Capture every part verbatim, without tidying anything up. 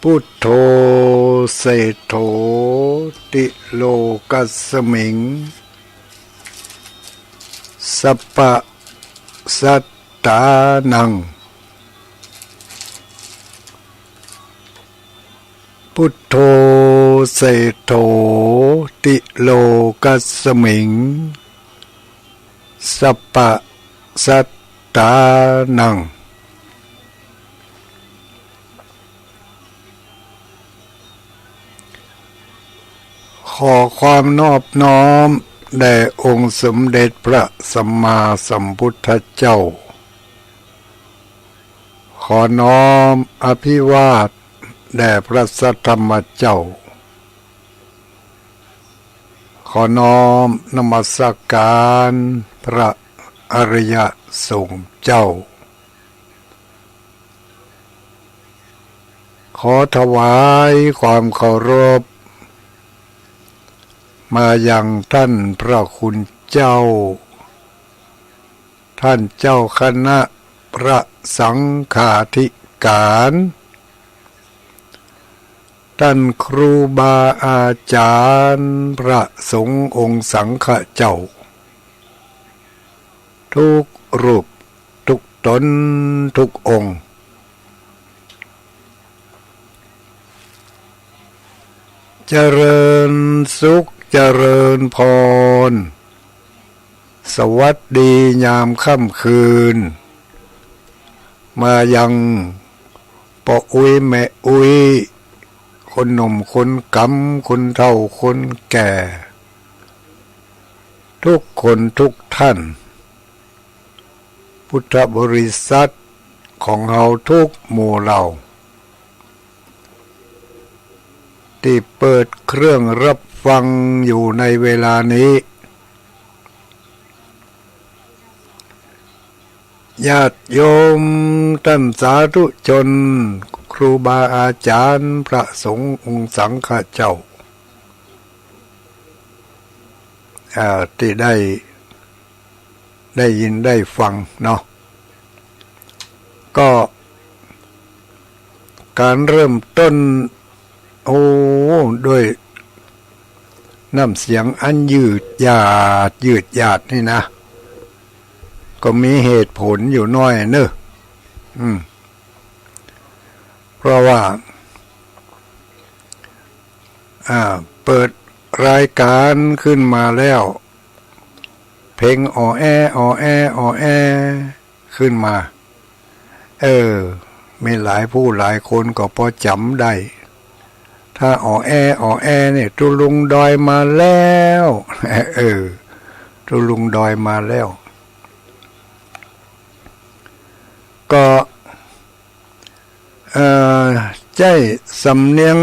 พุทโธ เศรษโฐ ติโลกัสสมิง สัพพะสัตตานัง พุทโธ เศรษโฐ ติโลกัสสมิง สัพพะสัตตานัง ขอความนอบน้อมแด่องค์สมเด็จพระสัมมาสัมพุทธเจ้า ขอน้อมอภิวาทแด่พระสัทธรรมเจ้า ขอน้อมนมัสการพระอริยสงฆ์เจ้า ขอถวายความเคารพมายังท่านพระคุณเจ้า ท่านเจ้าคณะพระสังฆาธิการ ท่านครูบาอาจารย์พระสงฆ์องค์สังฆะเจ้า ทุกรูปทุกต๋นทุกองค์ เจริญสุขเจริญพร สวัสดียามค่ำคืน มายังป้ออุ๊ยแม่อุ๊ย คนหนุ่มคนก๋ำ คนเฒ่าคนแก่ ทุกคนทุกท่าน พุทธบริษัทของเฮาทุกหมู่เหล่า ตี้เปิดเครื่องรับฟังอยู่ในเวลานี้ ญาติโยมต้านสาธุชน ครูบาอาจารย์พระสงฆ์องค์สังฆะเจ้า อ่า ตี้ได้ ได้ยินได้ฟังเนาะ ก็ก๋านเริ่มต้น โอ้ ด้วยน้ำเสียงอันยืดยาด ยืดยาดนี่นะ ก็มีเหตุผลอยู่หน้อยเนอะ อืม เพราะว่า อ่า เปิดรายการขึ้นมาแล้ว เพลงอ่อแอ้ อ่อแอ้ อ่อแอ้ ขึ้นมา เออ มีหลายผู้หลายคนก็ปอจ๋ำได้ ถ้าอ่อแอ้ อ่อแอ้ เนี่ย ตุ๊ลุงดอยมาแล้ว เออ ตุ๊ลุงดอยมาแล้ว ก็ เอ่อ ใจ๊สำเนียง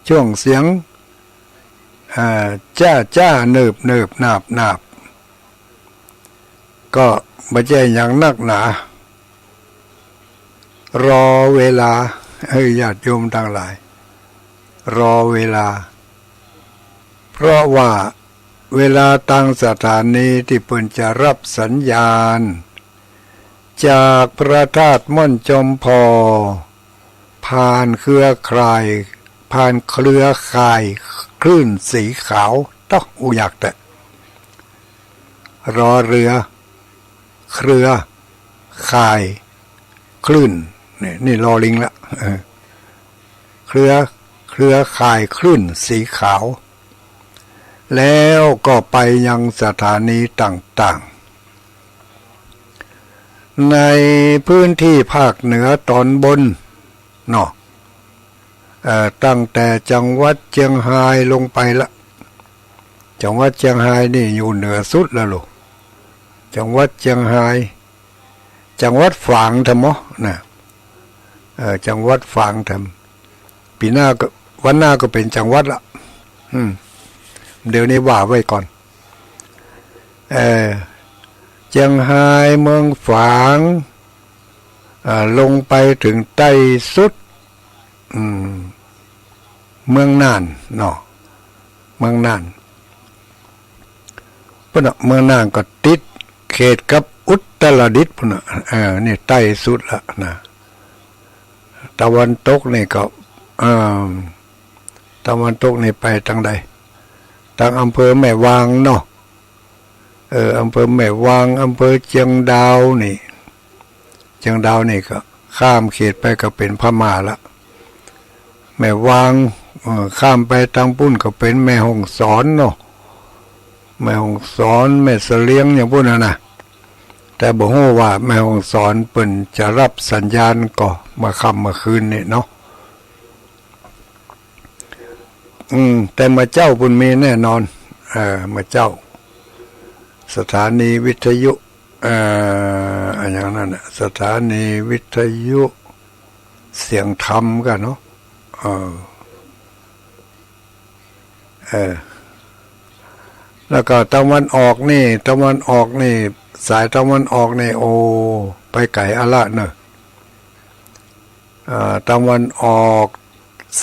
ช่วงเสียง อ่า จ๊าจ๊า เนิบเนิบ นาบนาบ ก็บ่ใจ้หยังนักหนา รอเวลา เออ ญาติโยมตังหลาย รอเวลา เพราะว่าเวลาตางสถานีตี้เปิ้นจะฮับสัญญาณ จากพระธาตุม่อนจอมพอ ผ่านเครือข่าย ผ่านเครือข่ายคลื่นสีขาว ต๊อก อู้ยากแต๊ รอเรือ เครือข่ายคลื่น นี่ นี่ ลอ ลิง ละ เออ เครือ เครือข่ายคลื่นสีขาว แล้วก็ไปยังสถานีต่างๆ ในพื้นที่ภาคเหนือตอนบนเนาะ เอ่อ ตั้งแต่จังหวัดเจียงฮายลงไปละ จังหวัดเจียงฮายนี่อยู่เหนือสุดแล้วลูก จังหวัดเจียงฮาย จังหวัดฝางแถมเนาะ นะ เอ่อ จังหวัดฝางแถม ปี๋หน้าก็ วันหน้าก็เป๋นจังหวัดละ อืม เดี๋ยวนี้ว่าไว้ก่อน เอ่อ เจียงฮาย เมืองฝาง เอ่อ ลงไปเถิงใต้สุด อืม เมืองน่านเนาะ เมืองน่าน ปุ้นน่ะ เมืองน่านก็ติดเขตกับอุตรดิตถ์ปุ้นน่ะ เออ นี่ใต้สุดละนะ ตะวันตกนี่ก็ เอ่อ ตะวันตกนี่ไปตางใด ตางอำเภอแม่วางเนาะ เออ อำเภอแม่วาง อำเภอเจียงดาวนี่ เจียงดาวนี่ก็ข้ามเขตไปก็เป๋นพม่าละ แม่วาง เออ ข้ามไปตางปุ้นก็เป๋นแม่ฮ่องสอนเนาะ แม่ฮ่องสอน แม่เสลียงอย่างปุ้นน่ะนะ แต่บ่ฮู้ว่าแม่ฮ่องสอนเปิ้นจะฮับสัญญาณก่อเมื่อค่ำเมื่อคืนนี่เนาะ อืม แต่เมื่อเจ๊าปุ้นมีแน่นอน เออ เมื่อเจ๊า สถานีวิทยุ เอ่อ อะหยังนั้นน่ะ สถานีวิทยุเสียงธรรมก่าเนาะ เออ เออ แล้วก็ตะวันออกนี่ ตะวันออกนี่ สายตะวันออกนี่ โอ้ ไปไก๋อะละเนาะ อ่า ตะวันออก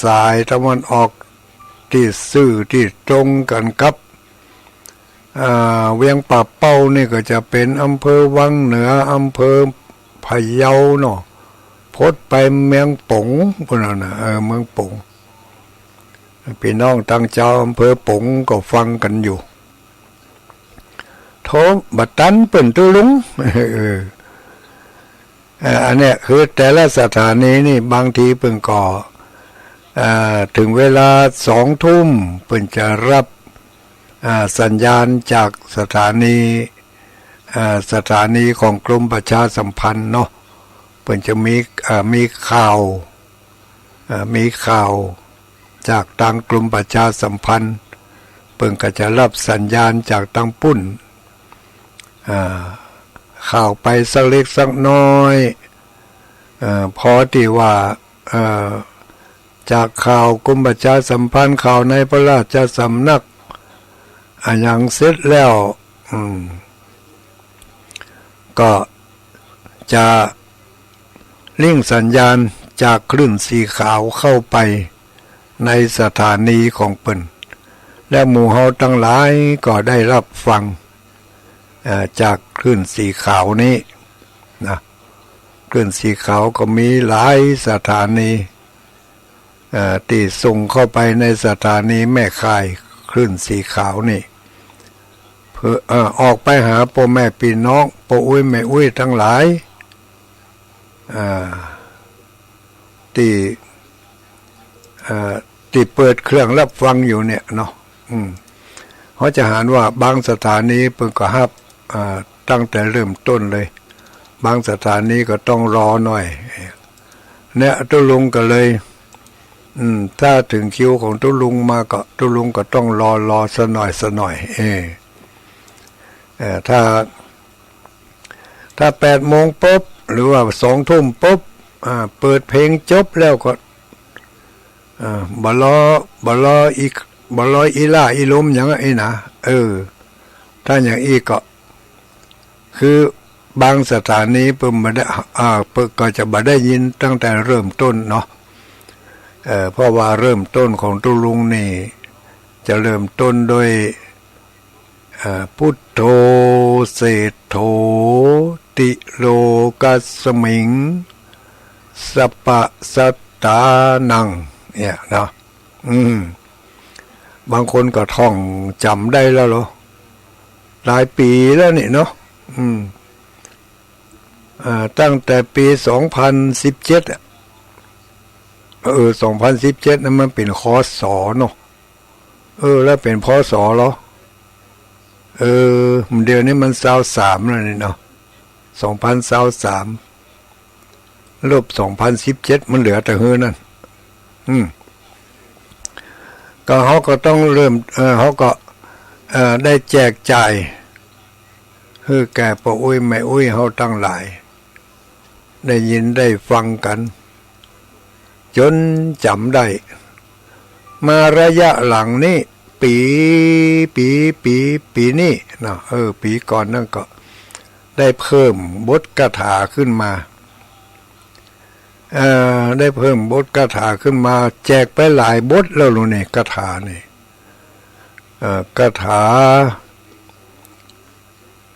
สายตะวันออกตี้ซื่อตี้ตรงกั๋นกับ อ่า เวียงป่าเป้านี่ก็จะเป๋นอำเภอวังเหนือ อำเภอพะเยาเนาะ พดไปเมืองป๋งปุ้นน่ะนะ เออ เมืองป๋ง ปี้น้องตางจาวอำเภอป๋งก็ฟังกั๋นอยู่ โธ่ บ่ตันเปิ้นตุ๊ลุง เออ เอ่อ อันเนี้ยคือแต่ละสถานีนี่บางทีเปิ้นก็ เอ่อ เถิงเวลาสองทุ่มเปิ้นจะฮับ อ่า สัญญาณจากสถานี อ่า สถานีของกรมประชาสัมพันธ์เนาะ เปิ้นจะมี อ่า มีข่าว อ่า มีข่าวจากตางกรมประชาสัมพันธ์ เปิ้นก็จะฮับสัญญาณจากตางปุ้น อ่า ข่าวไปสักเล็กสักน้อย เอ่อ พอตี้ว่า เอ่อ จากข่าวกรมประชาสัมพันธ์ ข่าวในพระราชสำนัก อะหยังเสร็จแล้ว อืม ก็จะลิงก์สัญญาณจากคลื่นสีขาวเข้าไปในสถานีของเปิ้น และหมู่เฮาตังหลายก็ได้ฮับฟัง เอ่อ จากคลื่นสีขาวนี้นะ คลื่นสีขาวก็มีหลายสถานี เอ่อ ตี้ส่งเข้าไปในสถานีแม่ข่ายคลื่นสีขาวนี่ เพื่อ เอ่อ ออกไปหาป้อแม่ปี้น้อง ป้ออุ๊ยแม่อุ๊ยตังหลาย เอ่อ ตี้ เอ่อ ตี้เปิดเครื่องฮับฟังอยู่เนี่ยเนาะ อืม เฮาจะหันว่าบางสถานีเปิ้นก็ฮับ เอ่อ ตั้งแต่เริ่มต้นเลย บางสถานีก็ต้องรอหน่อย เนี่ย ตุ๊ลุงก็เลย อืม ถ้าเถิงคิวของตุ๊ลุงมาก็ ตุ๊ลุงก็ต้องรอ รอสักหน่อย สักหน่อย เออ เอ่อ ถ้า ถ้าแปดโมงปุ๊บ หรือว่าสองทุ่มปุ๊บ อ่า เปิดเพลงจบแล้วก็ อ่า บ่รอ บ่รออีก บ่รออีหล้าอีหลุมหยังอะอี้นะ เออ ถ้าอย่างอี้ก็ คือบางสถานีเปิ้นบ่ได้ อ่า เปิ้นก็จะบ่ได้ยินตั้งแต่เริ่มต้นเนาะ เอ่อ เพราะว่าเริ่มต้นของตุ๊ลุงนี่ จะเริ่มต้นด้วย เอ่อ พุทโธ เศรษโฐ ติโลกัสมิง สัปปะสัตตานัง เนี่ยเนาะ อืม บางคนก็ท่องจ๋ำได้แล้วเหรอ หลายปี๋แล้วนี่เนาะ อืม อ่า ตั้งแต่ปี๋สองพันสิบเจ็ดอะ เออ สองพันสิบเจ็ดนั้นมันเป๋น ค.ศ. เนาะ เออ แล้วเป๋น พ.ศ. เหรอ เออ เดี๋ยวนี้มันซาวสามแล้วนี่เนาะ สองพันซาวสาม ลบสองพันสิบเจ็ด มันเหลือแต่หื้อนั่น อืม ก็เฮาก็ต้องเริ่ม เอ่อ เฮาก็ เอ่อ ได้แจกจ่าย หื้อแก่ป้ออุ๊ยแม่อุ๊ยเฮาตังหลาย ได้ยินได้ฟังกั๋น จ๋นจ๋ำได้ มาระยะหลังนี้ ปี๋ ปี๋ ปี๋ ปี๋นี้เนาะ เออ ปี๋ก่อนนั้นก็ได้เพิ่มบทคาถาขึ้นมา เอ่อ ได้เพิ่มบทคาถาขึ้นมา แจกไปหลายบทแล้วลูกนี่ คาถานี่ เอ่อ คาถา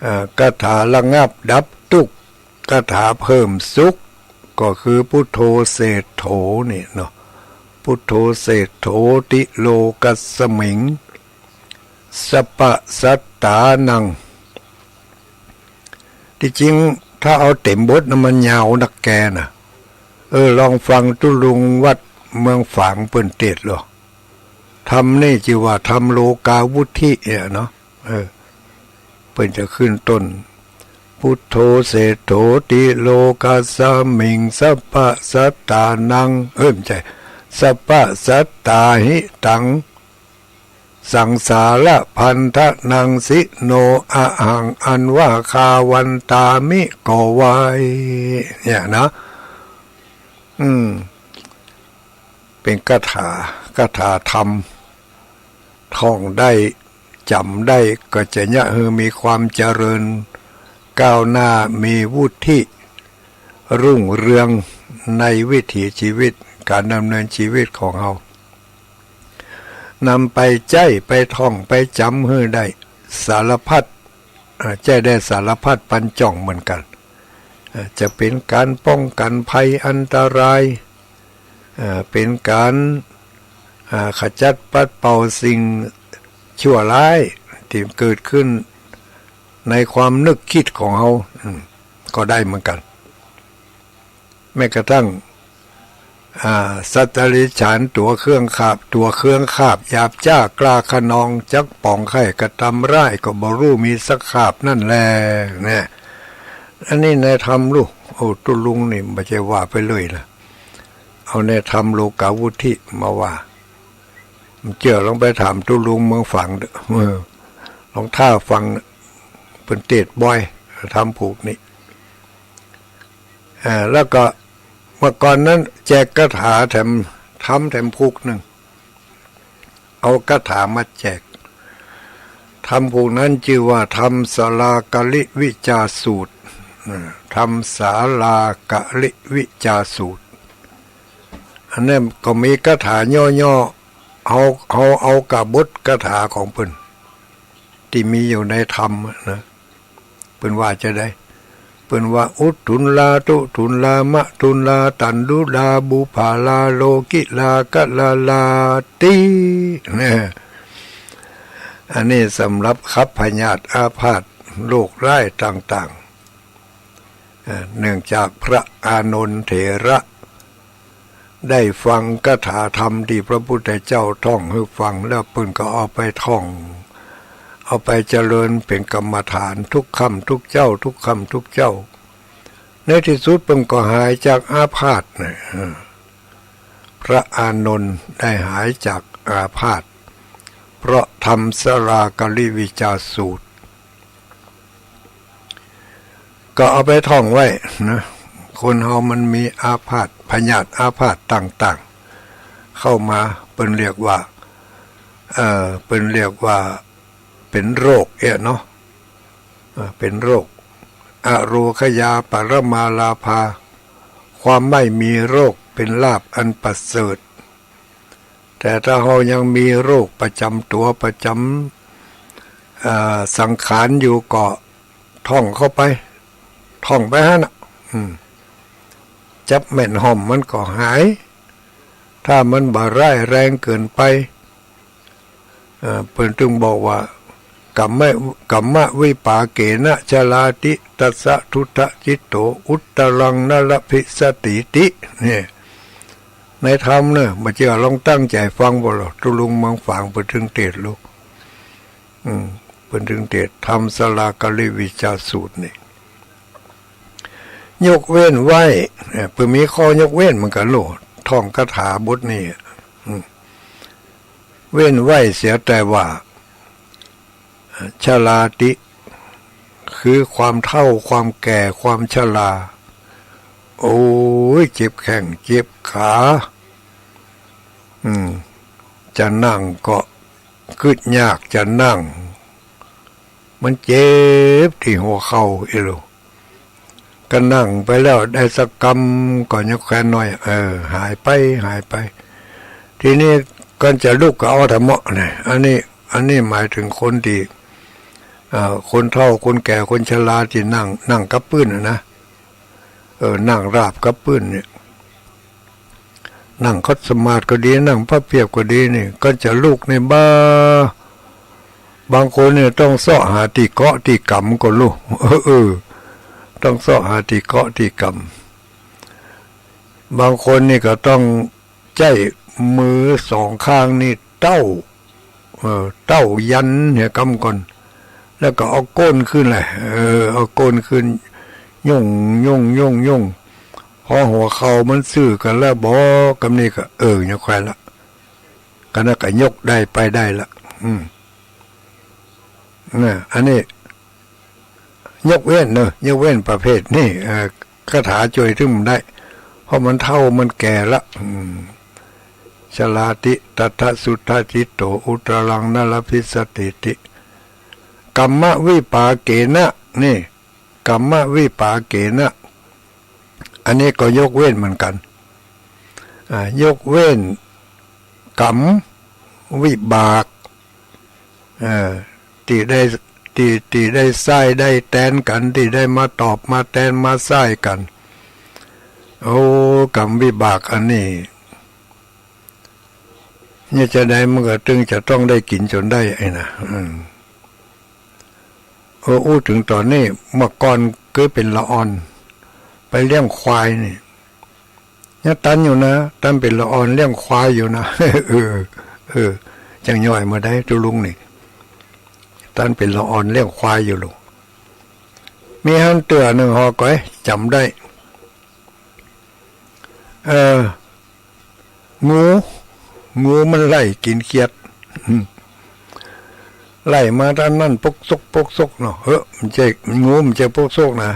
เอ่อ คาถาระงับดับตุ๊กข์ คาถาเพิ่มสุข ก็คือพุทโธเศรษโฐนี่เนาะ พุทโธเศรษโฐติโลกัสมิง สัปปะสัตตานัง ที่จริงถ้าเอาเต็มบทนะมันยาวนักแกนะ เออ ลองฟังตุ๊ลุงวัดเมืองฝางเปิ้นเตสน์ลอ ธรรมนี่จื้อว่าธรรมโลกาวุตถิเนี่ยเนาะ เออ เปิ้นจะขึ้นต้น พุทโธเศรษโฐติโลกัสมิง สัปปะสัตตานัง เอ้ย บ่ใจ้ สัปปะสัตตาหิตัง สังสารพันธนังสิโน อะหัง อันว่าข้าวันตามิ ก็ไหว้ เนี่ยนะ อืม เป๋นคาถา คาถาธรรม ท่องได้ จ๋ำได้ ก็จะเยียะหื้อมีความเจริญก้าวหน้า มีวุฒิรุ่งเรืองในวิถีชีวิต ก๋านดำเนินชีวิตของเฮา นำไปใจ๊ ไปท่อง ไปจ๋ำหื้อได้สารพัด อ่า ใจ๊ได้สารพัดปันจ่องเหมือนกั๋น อ่า จะเป๋นก๋านป้องกั๋นภัยอันตราย อ่า เป๋นก๋าน อ่า ขจัดปัดเป่าสิ่งชั่วร้ายตี้เกิดขึ้นในความนึกกึ๊ดของเฮา อืม ก็ได้เหมือนกั๋น แม้กระทั่ง อ่า สัตว์เดรัจฉานตั๋วเคืองคาบ ตั๋วเคืองคาบหยาบจ๊า กล้าคะนอง จักป๋องใค่กระตำร้าย ก็บ่ฮู้มีสักคาบนั้นแล เนี่ย อันนี้ในธรรมลูก โอ้ ตุ๊ลุงนี่บ่ใจ้ว่าไปเลยนะ เอาในธรรมโลกาวุตถิมาว่า บ่เจื้อลองไปถามตุ๊ลุงเมืองฝางเต๊อะ เออ ลองถ้าฟัง เปิ้นเตสน์บ่อย ธรรมผูกนี่ อ่า แล้วก็เมื่อก่อนนั้นแจกคาถาแถม ธรรมแถมผูกนึ่ง เอาคาถามาแจก ธรรมผูกนั้นจื้อว่าธรรมสาลากลิวิจาสูตร อ่า ธรรมสาลากลิวิจาสูตร อันนั้นก็มีคาถาย่อๆ เอา เอา เอากับบทคาถาของเปิ้น ตี้มีอยู่ในธรรมนะ เปิ้นว่าจาใด เปิ้นว่า อุทธุลลา ทุทธุลลา มะทุลลา ตันดุลา บุพาลา โลกิลา กะละลาติ เนี่ย อันนี้สำหรับขับพยาธิอาพาธโรคร้ายต่างๆ เอ่อ เนื่องจากพระอานนทเถระ ได้ฟังคาถาธรรมตี้พระพุทธเจ้าท่องหื้อฟัง แล้วเปิ้นก็เอาไปท่อง เอาไปเจริญเป๋นกรรมฐานทุกค่ำทุกเจ๊า ทุกค่ำทุกเจ๊า ในตี้สุดเปิ้นก็หายจากอาพาธนะ เออ พระอานนท์ได้หายจากอาพาธ เพราะธรรมสาลากลิวิจาสูตร ก็เอาไปท่องไว้นะ คนเฮามันมีอาพาธ พยาธิอาพาธต่างๆ เข้ามา เปิ้นเรียกว่า เอ่อ เปิ้นเรียกว่า เป๋นโรคเอี้ยเนาะ เอ่อ เป๋นโรค อโรคยาปรมาลาภา ความไม่มีโรคเป๋นลาภอันประเสริฐ แต่ถ้าเฮายังมีโรคประจ๋ำตั๋ว ประจ๋ำ เอ่อ สังขารอยู่ก็ท่องเข้าไป ท่องไปหั้นน่ะ อืม จับแม่นฮ่อมมันก็หาย ถ้ามันบ่ร้ายแรงเกินไป เอ่อ เปิ้นตึงบอกว่า กัมมะ กัมมวิปาเกนะชราติ ตัสสะทุตถะจิตโต อุตตรังนะลಭಿสสะถีติ เนี่ย ในธรรมเน่อ บ่เจื้อลองตั้งใจ๋ฟังบ่ล่ะ ตุ๊ลุงเมืองฝางเปิ้นตึงเตสน์ลูก อืม เปิ้นตึงเตสน์ธรรมสาลากลิวิจาสูตรนี่ ยกเว้นไว้ เอ่อ เปิ้นมีข้อยกเว้นเหมือนกั๋นโลด ท่องคาถาบทนี้ อืม เว้นไว้เสียแต่ว่า ชราติ คือความเฒ่า ความแก่ ความชรา โอ้ย เจ็บแข้ง เจ็บขา อืม จะนั่งก็กึ๊ดยาก จะนั่ง มันเจ็บตี้หัวเข่าอี้ลูก ก็นั่งไปแล้วได้สักกำก็ยังแขวนหน่อย เออ หายไป หายไป ทีนี้ก่อนจะลุกก็เอาแถมเมาะนะ อันนี้ อันนี้หมายถึงคนตี้ เอ่อ คนเฒ่า คนแก่ คนชราตี้นั่ง นั่งกับปื้นน่ะนะ เออ นั่งราบกับปื้นเนี่ย นั่งขัดสมาธิก็ดี นั่งพับเพียบก็ดีนี่ ก็จะลุกนี่บ้า บางคนนี่ต้องเซาะหาตี้เกาะตี้ก๋ำก่อลูก เออ เออ ต้องเซาะหาตี้เกาะตี้ก๋ำ บางคนนี่ก็ต้องใจ๊มือสองข้างนี่เต้า เออ เต้ายันเหียกำก่อน แล้วก็เอาก้นขึ้นเลย เออ เอาก้นขึ้น ยุ่ง ยุ่ง ยุ่ง ยุ่ง พอหัวเข่ามันซื่อกั๋นแล้วบ่ กำนี้ก็ เออ ยังแขวนละ กำนั้นก็ยกได้ไปได้ละ อืม น่ะ อันนี้ ยกเว้นเนอะ ยกเว้นประเภทนี้ เอ่อ คาถาจ้วยตึงบ่ได้ เพราะมันเฒ่ามันแก่ละ อืม ชราติ ตัทธะ สุทธะ จิตโต อุตตรัง นรภิสสติติ กัมมะวิปาเกนะ นี่ กัมมะวิปาเกนะ อันนี้ก็ยกเว้นเหมือนกั๋น อ่า ยกเว้นกรรมวิบาก เอ่อ ตี้ได้ ตี้ ตี้ได้ใส้ได้แตนกั๋น ตี้ได้มาตอบมาแตนมาใส้กั๋น โอ้ กรรมวิบากอันนี้ เนี่ย จาใดมันก็ตึงจะต้องได้กิ๋นจ๋นได้ไอ้นะ อืม เออ อู้เถิงต๋อนนี้ เมื่อก่อนเกยเป๋นละอ่อน ไปเลี้ยงควายนี่ ยังตันอยู่นะ ตันเป๋นละอ่อนเลี้ยงควายอยู่นะ เออ เออ จั้งย่อยมาได้ตุ๊ลุงนี่ ตันเป๋นละอ่อนเลี้ยงควายอยู่ลูก มีหั้นเตื้อนึ่งหอก๋อย จ๋ำได้ เออ งู งูมันไล่กิ๋นเขียด ไล่มาตางนั้น ปกซก ปกซกเนาะ เฮ้อ มันใจ้ งูมันใจ้ปกซกนะ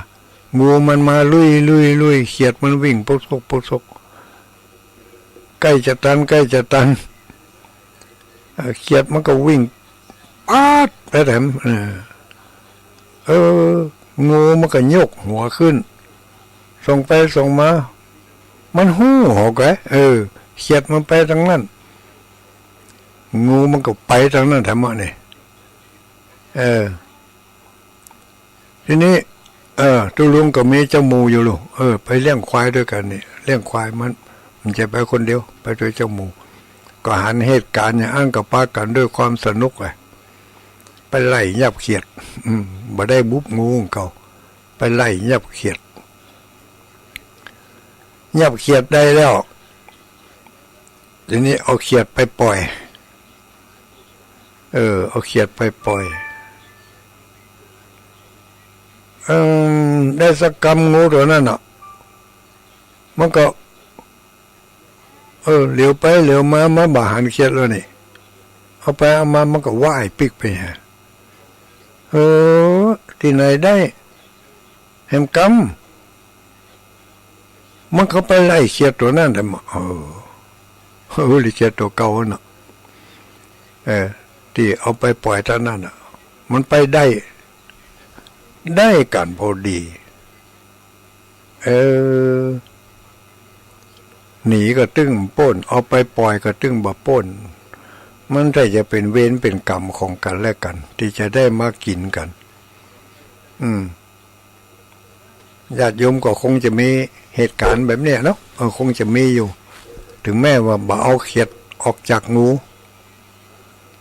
งูมันมาลุย ลุย ลุย เขียดมันวิ่งปกซก ปกซก ใก้จะตัน ใก้จะตัน เอ่อ เขียดมันก็วิ่งป๊าดไปแถม เออ เออ งูมันก็ยกหัวขึ้น ส่องไปส่องมา มันฮู้หอกแก เออ เขียดมันไปตางนั้น งูมันก็ไปตางนั้นแถมอะนี่ เออ ทีนี้ เออ ตุ๊ลุงก็มีเจ้าหมู่อยู่ลูก เออ ไปเลี้ยงควายตวยกั๋นนี่ เลี้ยงควายมัน มันจะไปคนเดียว ไปตวยเจ้าหมู่ ก็หันเหตุก๋ารณ์อย่างอั้นก็ปากั๋นด้วยความสนุกอะ ไปไล่ยับเขียด อืม บ่ได้บุบงูของเขา ไปไล่ยับเขียด ยับเขียดได้แล้ว ทีนี้เอาเขียดไปป่อย เออ เอาเขียดไปป่อย เอิ่ม ได้สักกำ งูตั๋วนั้นน่ะ มันก็ เออ เหลียวไปเหลียวมา มันบ่หันเขียดแล้วนี่ เอาไปเอามา มันก็ว่ายปิ๊กไปฮะ เออ ตี้ไหนได้ แหมกำ มันก็ไปไล่เขียดตั๋วนั้นแหม เออ เออ ไล่เขียดตั๋วเก่าเนาะ เออ ตี้เอาไปป่อยตางนั้นน่ะ มันไปได้ ได้กั๋นพอดี เออ หนีก็ตึงป้น เอาไปป่อยก็ตึงบ่ป้น มันใจ้จะเป๋นเวรเป๋นกรรมของกั๋นและกั๋น ตี้จะได้มากิ๋นกั๋น อืม ญาติโยมก็คงจะมีเหตุก๋ารณ์แบบเนี้ยเนาะ เออ คงจะมีอยู่ เถิงแม้ว่าบ่เอาเขียดออกจากงู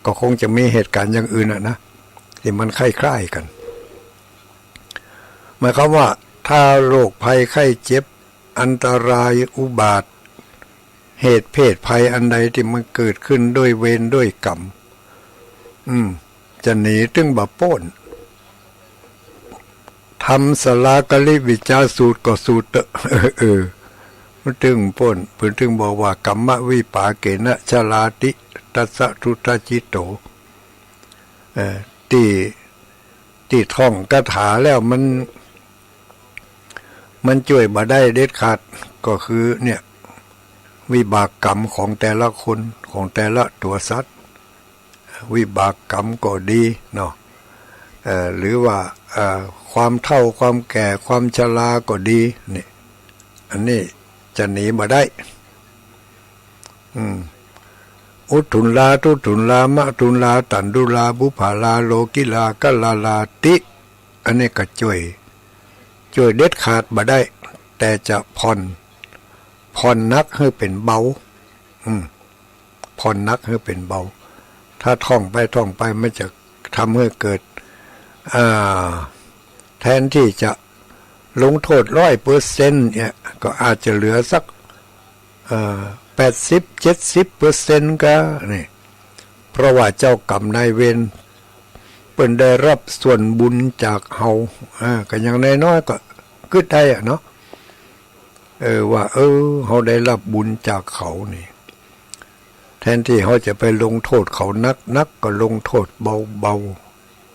ก็คงจะมีเหตุก๋ารณ์อย่างอื่นอะนะ ตี้มันคล้ายๆ กั๋น หมายความว่า ถ้าโรคภัยไข้เจ็บ อันตรายอุบาท เหตุเพศภัยอันใดตี้มันเกิดขึ้นด้วยเวรด้วยกรรม อืม จะหนีตึงบ่ป๊น ทำสลากลิวิจจาสูตรก็สูตรเต๊อะ เออ มันตึงป๊น เปิ้นตึงบอกว่า กัมมะวิปาเกนะ ชราติ ตัสสะ ทุตตะจิตโต เออ ตี้ ตี้ท่องคาถาแล้วมัน มันจ้วยบ่ได้เด็ดขาด ก็คือเนี่ย วิบากกรรมของแต่ละคน ของแต่ละตั๋วสัตว์ วิบากกรรมก็ดีเนาะ เอ่อ หรือว่า เอ่อ ความเฒ่า ความแก่ ความชราก็ดี นี่ อันนี้จะหนีบ่ได้ อืม อุทธุลลา ทุทธุลลา มะทุลลา ตันทุลา บุพพาลา โลกิลา กัลลาลาติ อันนี้ก็จ้วย จ้วยเด็ดขาดบ่ได้ แต่จะผ่อน ผ่อนหนักหื้อเป๋นเบา อืม ผ่อนหนักหื้อเป๋นเบา ถ้าท่องไปท่องไปมันจะทำหื้อเกิด อ่า แทนตี้จะลงโต้ษร้อยเปอร์เซ็นต์เนี่ย ก็อาจจะเหลือสัก เอ่อ แปดสิบ เจ็ดสิบเปอร์เซ็นต์ ก็นี่ เพราะว่าเจ้ากรรมนายเวรเปิ้นได้ฮับส่วนบุญจากเฮา อ่า ก็อย่างน้อยๆ ก็กึ๊ดได้อะเนาะ เออ ว่า เออ เฮาได้ฮับบุญจากเขานี่ แทนตี้เฮาจะไปลงโต้ษเขานักๆ ก็ลงโต้ษเบา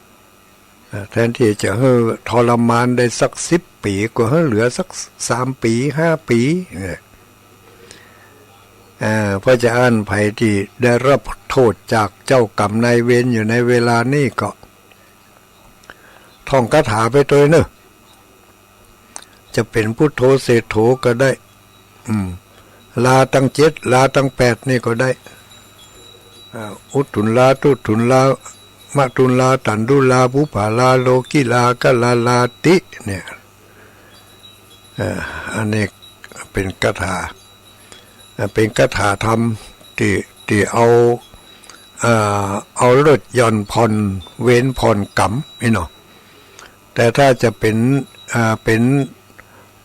ๆ อ่า แทนตี้จะหื้อทรมานได้สักสิบปี๋ ก็หื้อเหลือสักสามปี๋ ห้าปี๋ เนี่ย อ่า เพราะฉะนั้นใผตี้ได้ฮับโต้ษจากเจ้ากรรมนายเวรอยู่ในเวลานี้ก็ ท่องคาถาไปตวยเน่อ จะเป๋นพุทโธเศรษฐโธก็ได้ อืม ลาตังเจ็ด ลาตังแปดนี่ก็ได้ อ่า อุทธุลลา ทุทธุลลา มะทุลลา ตันทุลลา ปุปผาลา โลกิลา กะลาลาติ เนี่ย เอ่อ อันนี้เป๋นคาถา เอ่อ เป๋นคาถาธรรมตี้ ตี้เอา เอ่อ เอาลดหย่อนผ่อนเวรผ่อนกรรมนี่เนาะ แต่ถ้าจะเป๋น เอ่อ เป๋น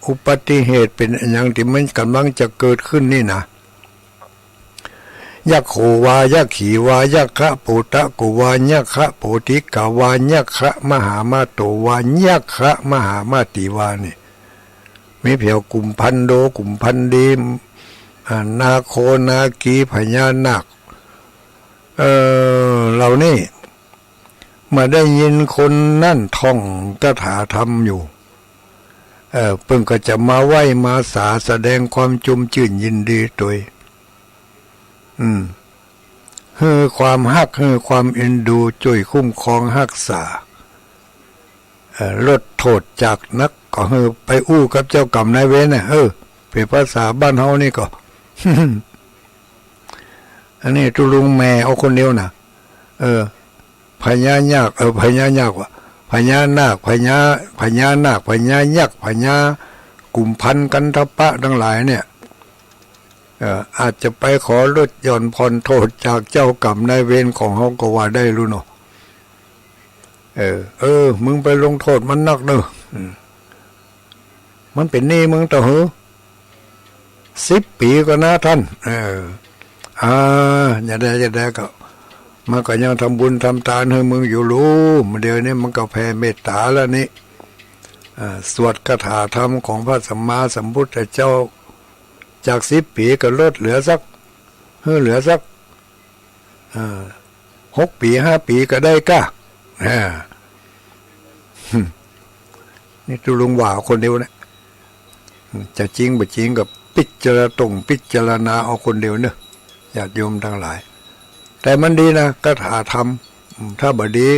อุบัติเหตุ เป๋นอะหยังตี้มันก่ำลังจะเกิดขึ้นนี่นะ ยักโขวา ยักขีวา ยักขะโปตะโกวา ยักขะโปติกาวา ยักขะมหามาโตวา ยักขะมหามาติวา นี่ มีเผียวกุมภัณฑ์โด กุมภัณฑ์ดี อ่า นาโค นาคี พญานาค เอ่อ เหล่านี้ เมื่อได้ยินคนนั้นท่องคาถาธรรมอยู่ เอ่อ เปิ้นก็จะมาไหว้มาสา แสดงความจุ่มจื้นยินดีตวย อืม หื้อความฮัก หื้อความเอ็นดู จ้วยคุ้มครองฮักษา เอ่อ ลดโต้ษจากนัก ก็หื้อไปอู้กับเจ้ากรรมนายเวรน่ะ เออ เป๋นภาษาบ้านเฮานี่ก็ อันนี้ตุ๊ลุงแหม่เอาคนเดียวน่ะ เออ พญานาค เออ พญานาคว่ะ พญานาค พญา พญานาค พญายักษ์ พญากุมภัณฑ์กันทะปะตังหลายเนี่ย เอ่อ อาจจะไปขอลดหย่อนผ่อนโต้ษจากเจ้ากรรมนายเวรของเฮาก็ว่าได้ลูกเนาะ เออ เออ มึงไปลงโต้ษมันนักเน่อ อืม มันเป๋นหนี้มึงเต้าหื้อ สิบปี๋ก่อนนะต้าน เออ อ่า จะใด จะใดก็ มันก็ยังทำบุญทำตานหื้อมึงอยู่ลูก เดี๋ยวนี้มันก็แผ่เมตต๋าแล้วนี่ อ่า สวดคาถาธรรมของพระสัมมาสัมพุทธเจ้า จากสิบปี๋ก็ลดเหลือสัก หื้อเหลือสัก อ่า หกปี๋ ห้าปี๋ก็ได้ก้า อ่า นี่ตุ๊ลุงว่าคนเดียวเนี่ย จะจริงบ่จริงก็พิจารณา ต้องพิจารณาเอาคนเดียวเนอะ ญาติโยมตังหลาย แต่มันดีนะ คาถาธรรม อืม ถ้าบ่ดี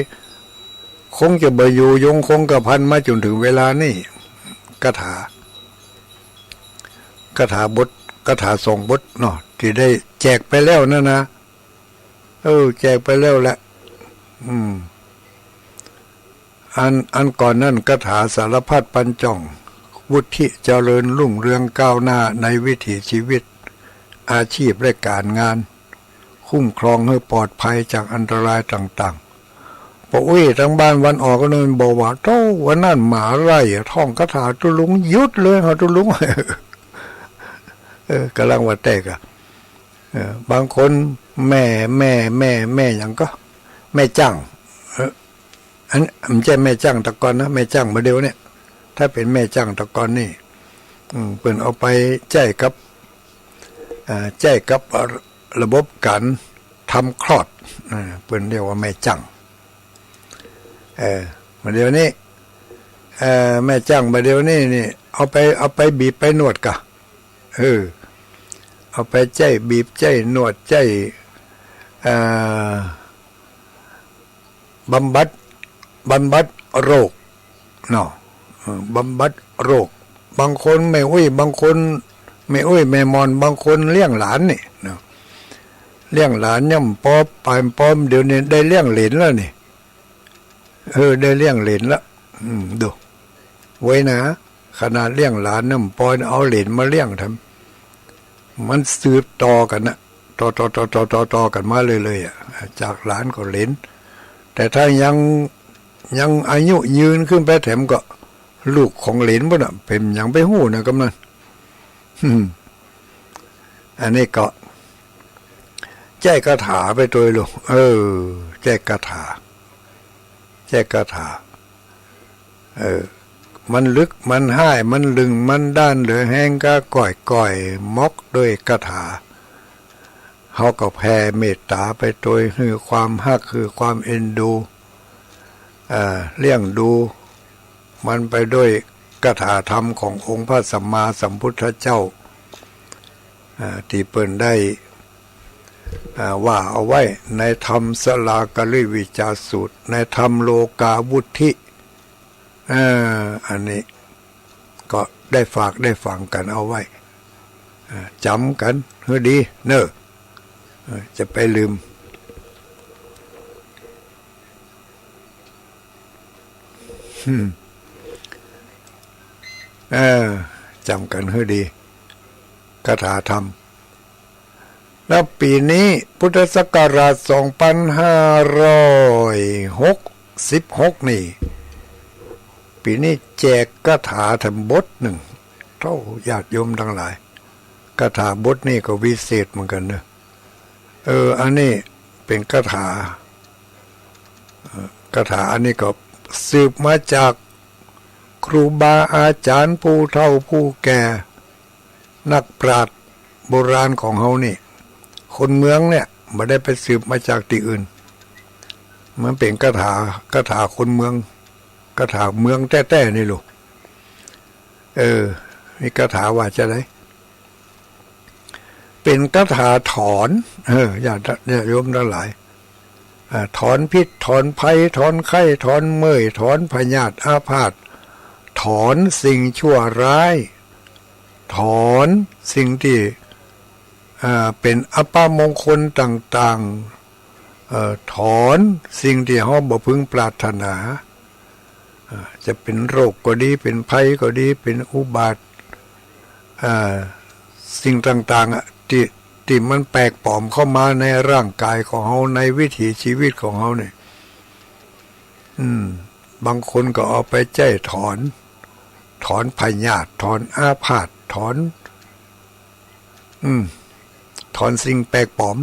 คงจะบ่อยู่ยงคงกระพันมาจ๋นเถิงเวลานี้ คาถา คาถาบท คาถาสองบทเนาะ ตี้ได้แจกไปแล้วนั่นนะ เออ แจกไปแล้วแหละ อืม อัน อันก่อนนั่น คาถาสารพัดปันจ่อง วุฒิเจริญรุ่งเรืองก้าวหน้าในวิถีชีวิต อาชีพและก๋านงาน คุ้มครองหื้อปลอดภัยจากอันตรายต่างๆ ป้ออุ๊ย ตังบ้านวันออกก็นึกบอกว่า โธ่ วันนั้นหมาไล่อะ ท่องคาถาตุ๊ลุงหยุดเลย หาตุ๊ลุง เออ ก่ำลังว่าแต๊ก่ะ เออ บางคนแม่ แม่ แม่ แม่หยังก็ แม่จ้าง เออ อัน บ่ใจ้แม่จ้างตะก่อนนะ แม่จ้างบ่าเดี่ยวเนี่ย ถ้าเป๋นแม่จ้างตะก่อนนี่ อืม เปิ้นเอาไปใจ๊กับ อ่า ใจ๊กับระบบก๋านทำคลอด อ่า เปิ้นเรียกว่าแม่จ้าง เออ บ่าเดี่ยวนี้ เออ แม่จ้างบ่าเดี่ยวนี้นี่ เอาไป เอาไปบีบไปนวดก่ะ เออ เอาไปใจ๊บีบใจ๊นวดใจ๊ เอ่อ บำบัด บำบัดโรคเนาะ เออ บำบัดโรค บางคนแม่อุ๊ย บางคนแม่อุ๊ยแม่หม่อน บางคนเลี้ยงหลานนี่เนาะ เลี้ยงหลานย่ำปอปายปอม เดี๋ยวนี้ได้เลี้ยงเหลนแล้วนี่ เออ ได้เลี้ยงเหลนละ อืม ดู ไว้นะ ขนาดเลี้ยงหลานน่ะ ปอยเอาเหลนมาเลี้ยงแถม มันสืบต่อกั๋นนะ ต่อต่อต่อต่อต่อต่อกั๋นมาเรื่อยๆ อะ จากหลานก็เหลน แต่ถ้ายัง ยังอายุยืนขึ้นไปแถมก็ลูกของเหลนปู้นน่ะ เป๋นหยังไปฮู้นะกำนัน อันนี้ก็ แจ้คาถาไปตวยลูก เออ แจ้คาถา แจ้คาถา เออ มันลึก มันฮ้าย มันลึง มันด้าน เหลือแฮงก้าก้อยๆ ม็อกด้วยคาถา เฮาก็แผ่เมตต๋าไปตวย หื้อความฮัก หื้อความเอ็นดู อ่า เลี้ยงดู มันไปด้วยคาถาธรรมขององค์พระสัมมาสัมพุทธเจ้า อ่า ตี้เปิ้นได้ อ่า ว่าเอาไว้ในธรรมสลากลิวิจจาสูตร ในธรรมโลกาวุทธิ อ่า อันนี้ก็ได้ฝากได้ฝังกั๋นเอาไว้ อ่า จ๋ำกั๋นหื้อดีเน่อ เออ จะไปลืม อืม เออ จ๋ำกั๋นหื้อดี คาถาธรรม แล้วปี๋นี้พุทธศักราชสองปันห้าร้อยหกสิบหกนี่ ปี๋นี้แจกคาถาแถมบทนึ่ง เต้าญาติโยมตังหลาย คาถาบทนี้ก็วิเศษเหมือนกั๋นเน่อ เออ อันนี้เป๋นคาถา เอ่อ คาถาอันนี้ก็สืบมาจากครูบาอาจ๋ารย์ผู้เฒ่าผู้แก่ นักปราชญ์โบราณของเฮานี่ คนเมืองเนี่ย บ่ได้ไปสืบมาจากตี้อื่น มันเป๋นคาถา คาถาคนเมือง คาถาเมืองแต๊ๆ นี่ลูก เออ มีคาถาว่าจะได เป๋นคาถาถอน เออ ญาติ ญาติโยมตังหลาย อ่า ถอนพิษ ถอนภัย ถอนไข้ ถอนเมื่อย ถอนพยาธิอาพาธ ถอนสิ่งชั่วร้าย ถอนสิ่งตี้ อ่า เป๋นอัปมงคลต่างๆ เอ่อ ถอนสิ่งตี้เฮาบ่พึงปรารถนา อ่า จะเป๋นโรคก็ดี เป๋นภัยก็ดี เป๋นอุบัติ อ่า สิ่งต่างๆ อะ ตี้ ตี้มันแปลกปลอมเข้ามาในร่างกายของเฮา ในวิถีชีวิตของเฮาเนี่ย อืม บางคนก็เอาไปใจ๊ถอน ถอนพยาธิ ถอนอาพาธ ถอน อืม ถอนสิ่งแปลกปลอม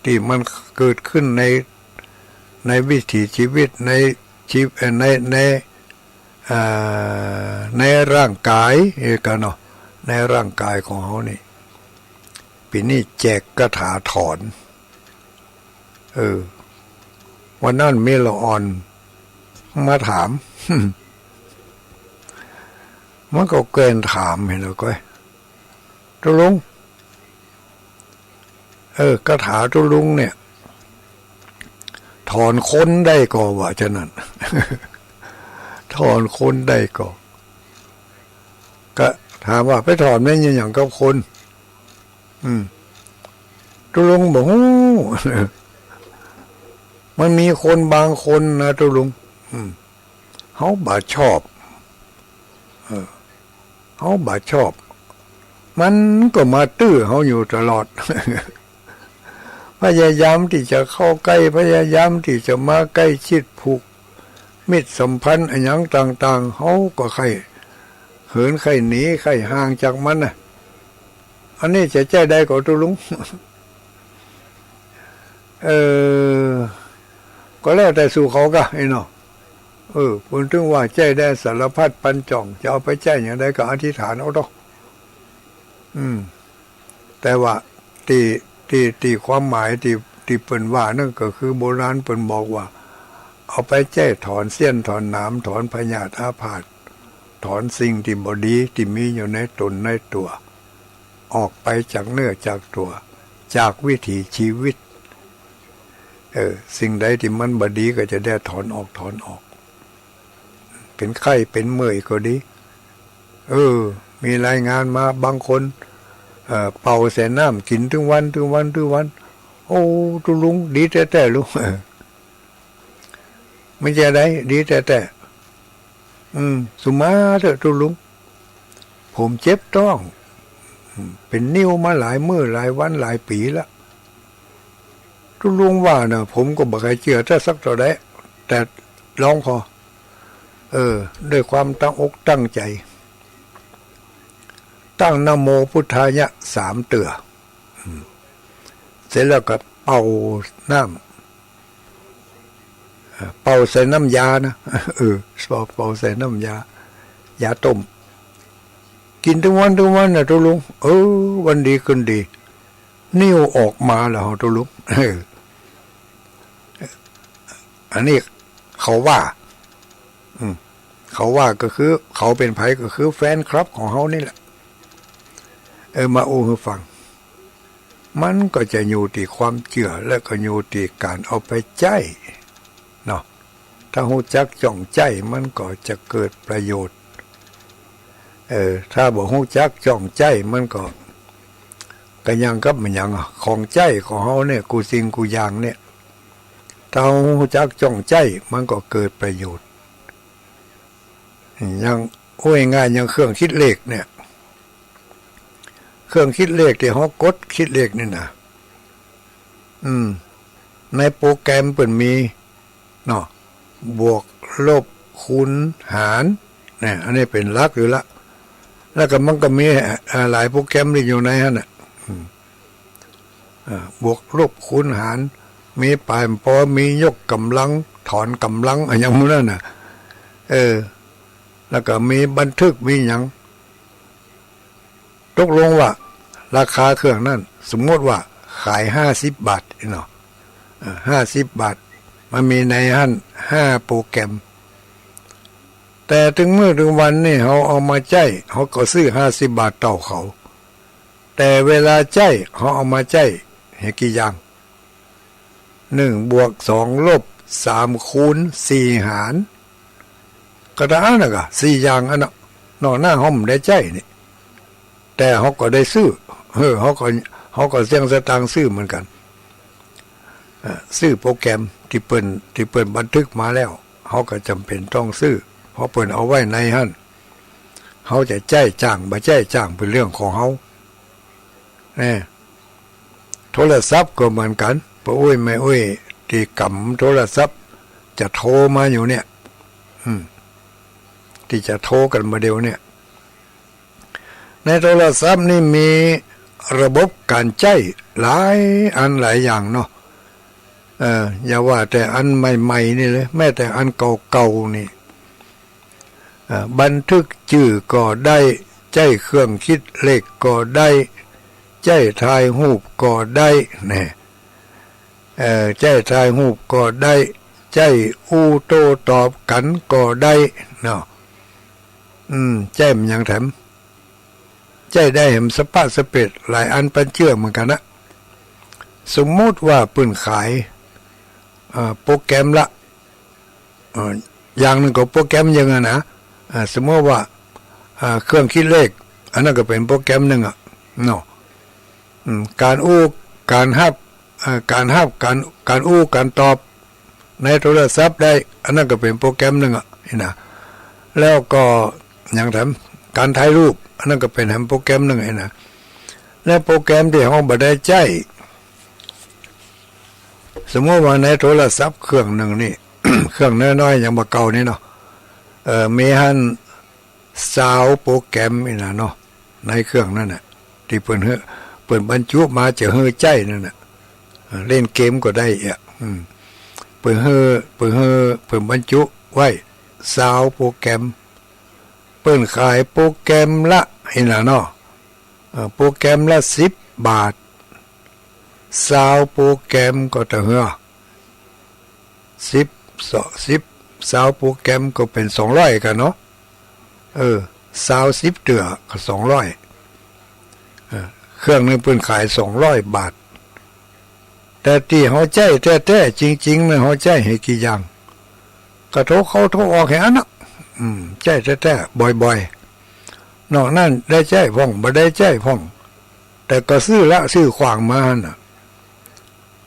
ตี้มันเกิดขึ้นใน ในวิถีชีวิต ในชีวิต เอ่อ ใน ใน อ่า ในร่างกาย เออ กั๋นเนาะ ในร่างกายของเฮานี่ ปี๋นี้แจกคาถาถอน เออ วันนั้นมีละอ่อนมาถาม มันก็แกล้งถามหั้นแหละก้อย ตุ๊ลุง เออ คาถาตุ๊ลุงเนี่ย ถอนคนได้ก่อ ว่าจะนั้น ถอนคนได้ก่อ ก็ถามว่าไปถอนแม่นหยังกับคน อืม ตุ๊ลุงบ่ฮู้ มันมีคนบางคนนะตุ๊ลุง อืม เฮาบ่ชอบ เออ เฮาบ่ชอบ มันก็มาตื้อเฮาอยู่ตลอด พยายามตี้จะเข้าใก้ พยายามตี้จะมาใก้ชิดผูกมิตรสัมพันธ์อะหยังต่างๆ เฮาก็ใค่เหิน ใค่หนี ใค่ห่างจากมันน่ะ อันนี้จะใจ๊ได้ก่อตุ๊ลุง เออ ก็แล้วแต่สู่เขาก้า ไอ้เนาะ เออ เปิ้นถึงว่าใจ๊ได้สารพัดปันจ่อง จะเอาไปใจ๊อย่างใดก็อธิษฐานเอาเนาะ อืม แต่ว่าตี้ ตี้ ตี้ความหมายตี้ ตี้เปิ้นว่านั่นก็คือโบราณเปิ้นบอกว่า เอาไปใจ๊ถอนเสี้ยนถอนหนาม ถอนพยาธิอาพาธ ถอนสิ่งตี้บ่ดีตี้มีอยู่ในต๋นในตั๋ว ออกไปจากเนื้อจากตั๋ว จากวิถีชีวิต เออ สิ่งใดตี้มันบ่ดีก็จะได้ถอนออก ถอนออก เป๋นไข้เป๋นเมื่อยก็ดี เออ มีรายงานมาบางคน เอ่อ เป่าใส่น้ำกิ๋นตึงวัน ตึงวัน ตึงวัน โอ้ ตุ๊ลุง ดีแต๊ๆ ลุง เออ มันจะได้ดีแต๊ๆ อืม สุมาเถอะตุ๊ลุง ผมเจ็บต๊อง อืม เป๋นนิ่วมาหลายมื้อหลายวันหลายปี๋ละ ตุ๊ลุงว่าน่ะ ผมก็บ่ใค่เจื้อแต่สักเต้าใด แต่ลองผ่อ เออ ด้วยความตั้งอกตั้งใจ๋ ตั้งนะโมพุทธายะสามเตื้อ อืม เสร็จแล้วก็เป่าน้ำ เอ่อ เป่าใส่น้ำยานะ เออ เป่า เป่าใส่น้ำยา ยาต้ม กิ๋นตึงวันตึงวันน่ะตุ๊ลุง เออ วันดีคืนดี นิ่วออกมาแล้วตุ๊ลุง เออ อันนี้เขาว่า อืม เขาว่าก็คือ เขาเป๋นใผ ก็คือแฟนคลับของเฮานี่แหละ เออ มาอู้หื้อฟัง มันก็จะอยู่ตี้ความเจื้อ และก็อยู่ตี้ก๋านเอาไปใจ๊เนาะ ถ้าฮู้จักจ้องใจ๊ มันก็จะเกิดประโยชน์ เออ ถ้าบ่ฮู้จักจ้องใจ๊ มันก็ ก็อย่างกับมันหยังอะ ของใจ๊ของเฮาเนี่ย กู้สิ่งกู้อย่างเนี่ย ถ้าเฮาฮู้จักจ้องใจ๊ มันก็เกิดประโยชน์ อย่าง อู้ง่ายๆ อย่างเครื่องคิดเลขเนี่ย เครื่องคิดเลขตี้เฮากดคิดเลขนี่นะ อืม ในโปรแกรมเปิ้นมีเนาะ บวก ลบ คูณ หาร เนี่ย อันนี้เป๋นหลักอยู่ละ แล้วก็มันก็มี อ่า หลายโปรแกรมตี้อยู่ในหั้นน่ะ อืม อ่า บวก ลบ คูณ หาร มีป๋ายปอ มียกก๋ำลัง ถอนก๋ำลัง อะหยังหมู่นั้นน่ะ เออ แล้วก็มีบันทึก มีหยัง ตกลงว่าราคาเครื่องนั้น สมมุติว่าขายห้าสิบบาทเนาะ เออ ห้าสิบบาท มันมีในหั้นห้าโปรแกรม แต่ตึงมื้อตึงวันนี่เฮาเอามาใจ๊ เฮาก็ซื้อห้าสิบบาทเต้าเขา แต่เวลาใจ๊ เฮาเอามาใจ๊เหียกี่อย่าง นึ่งบวก สองลบ สามคูณ สี่หาร ก็เต้าอั้นน่ะก่ะ สี่อย่างอั้นน่ะ นอกนั้นเฮาบ่ได้ใจ๊นี่ แต่เฮาก็ได้ซื้อ เออ เฮาก็ เฮาก็เสี้ยงสตางค์ซื้อเหมือนกั๋น เอ่อ ซื้อโปรแกรมตี้เปิ้น ตี้เปิ้นบันทึกมาแล้ว เฮาก็จ๋ำเป๋นต้องซื้อ เพราะเปิ้นเอาไว้ในหั้น เฮาจะใจ๊จ้าง บ่ใจ๊จ้าง เป๋นเรื่องของเฮา แน่ โทรศัพท์ก็เหมือนกั๋น ป้ออุ๊ยแม่อุ๊ยตี้กำโทรศัพท์ จะโทรมาอยู่เนี่ย อืม ตี้จะโทรกั๋นบ่าเดี่ยวเนี่ย ในโทรศัพท์นี่มีระบบก๋านใจ๊หลายอันหลายอย่างเนาะ เอ่อ อย่าว่าแต่อันใหม่ๆ นี่เลย แม้แต่อันเก่าๆ นี่ เอ่อ บันทึกจื้อก็ได้ ใจ๊เครื่องคิดเลขก็ได้ ใจ๊ถ่ายรูปก็ได้ แน่ เอ่อ ใจ๊ถ่ายรูปก็ได้ ใจ๊อู้โต้ตอบกั๋นก็ได้เนาะ อืม ใจ๊มันหยังแถม ใจ๊ได้แหมสะปะสะเปดหลายอันปันเจื้อเหมือนกั๋นนะ สมมุติว่าเปิ้นขาย เอ่อ โปรแกรมละ เอ่อ อย่างนึ่งก็โปรแกรมหนึ่งอะนะ อ่า สมมุติว่า อ่า เครื่องคิดเลข อันนั้นก็เป๋นโปรแกรมหนึ่งอะ เนาะ อืม ก๋านอู้ ก๋านฮับ อ่า ก๋านฮับ ก๋าน ก๋านอู้ ก๋านตอบ ในโทรศัพท์ได้ อันนั้นก็เป๋นโปรแกรมหนึ่งอะ หั้นนะ แล้วก็หยังแถม ก๋านถ่ายรูป อันนั้นก็เป๋นแหมโปรแกรมหนึ่ง หั้นนะ แล้วโปรแกรมตี้เฮาบ่ได้ใจ๊ สมมุติว่าในโทรศัพท์เครื่องหนึ่งนี่ เครื่องน้อยๆ อย่างบ่าเก่านี่เนาะ เอ่อ มีหั้น ซาวด์โปรแกรมนี่นะเนาะ ในเครื่องนั้นน่ะ ตี้เปิ้นหื้อ เปิ้นบรรจุมาจะหื้อใจ๊นั่นน่ะ เอ่อ เล่นเกมก็ได้อะ อืม เปิ้นหื้อ เปิ้นหื้อ เปิ้นบรรจุไว้ ซาวด์โปรแกรม เปิ้นขายโปรแกรมละ หั้นนะเนาะ เอ่อ โปรแกรมละสิบบาท ซาวด์โปรแกรมก็เต้าเฮือ สิบ ซอ สิบ ซาวด์โปรแกรมก็เป๋นสองร้อยกั๋นเนาะ เออ ซาวด์สิบเตื้อก็สองร้อย เออ เครื่องหนึ่งเปิ้นขายสองร้อยบาท แต่ตี้เฮาใจ๊แต๊ๆ จริงๆ นะ เฮาใจ๊หื้อกี่อย่าง ก็โทรเข้าโทรออกแค่อั้นน่ะ อืม ใจ๊แต๊ๆ บ่อยๆ นอกนั้นได้ใจ๊พ่อง บ่ได้ใจ๊พ่อง แต่ก็ซื้อละซื้อขว้างมาหั้นน่ะ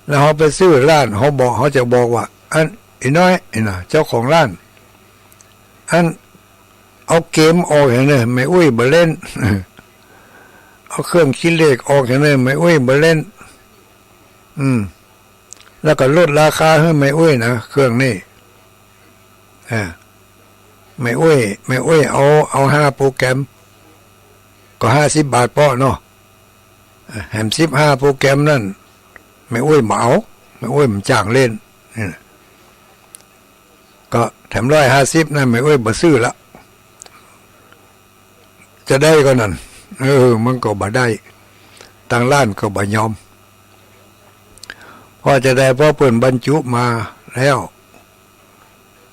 แล้วเฮาไปซื้อร้าน เฮาบอก เฮาจะบอกว่า อัน อีน้อย หั้นนะ เจ้าของร้าน อัน เอาเกมออกแหมเน่อ แม่อุ๊ยบ่เล่น เอาเครื่องคิดเลขออกแหมเน่อ แม่อุ๊ยบ่เล่น อืม แล้วก็ลดราคาหื้อแม่อุ๊ยนะ เครื่องนี้ อ่า แม่อุ๊ย แม่อุ๊ยเอา เอาห้าโปรแกรม ก็ห้าสิบบาทเปาะเนาะ อ่า แหมสิบห้าโปรแกรมนั้น แม่อุ๊ยบ่เอา แม่อุ๊ยบ่จ้างเล่น นี่นะ ก็แถมร้อยห้าสิบนั้น แม่อุ๊ยบ่ซื้อละ จะใดก็นั้น เออ มันก็บ่ได้ ตางร้านก็บ่ยอม เพราะจะใด เพราะเปิ้นบรรจุมาแล้ว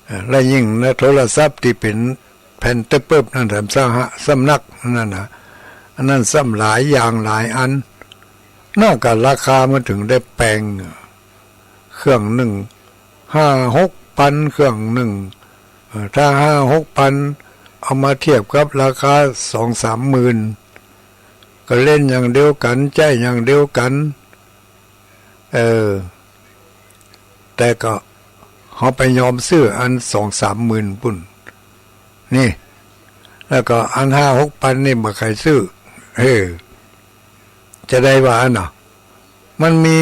เอ่อ และยิ่งนะ โทรศัพท์ตี้เป๋นแผ่นเต๊อะเปิ๊บนั้น แถมสหะ สำนักนั่นนะ อันนั้นซ้ำหลายอย่างหลายอัน นั่นก็ราคามันถึงได้แปง เครื่องนึ่งห้าหกปัน เครื่องนึ่ง เอ่อ ถ้าห้าหกปัน เอามาเทียบกับราคาสองสามหมื่น ก็เล่นอย่างเดียวกั๋น ใจ๊อย่างเดียวกั๋น เออ แต่ก็เฮาไปยอมซื้ออันสองสามหมื่นปู้น นี่ แล้วก็อันห้าหกปันนี่บ่ใค่ซื้อ เออ จะใดว่าอันเนาะ มันมี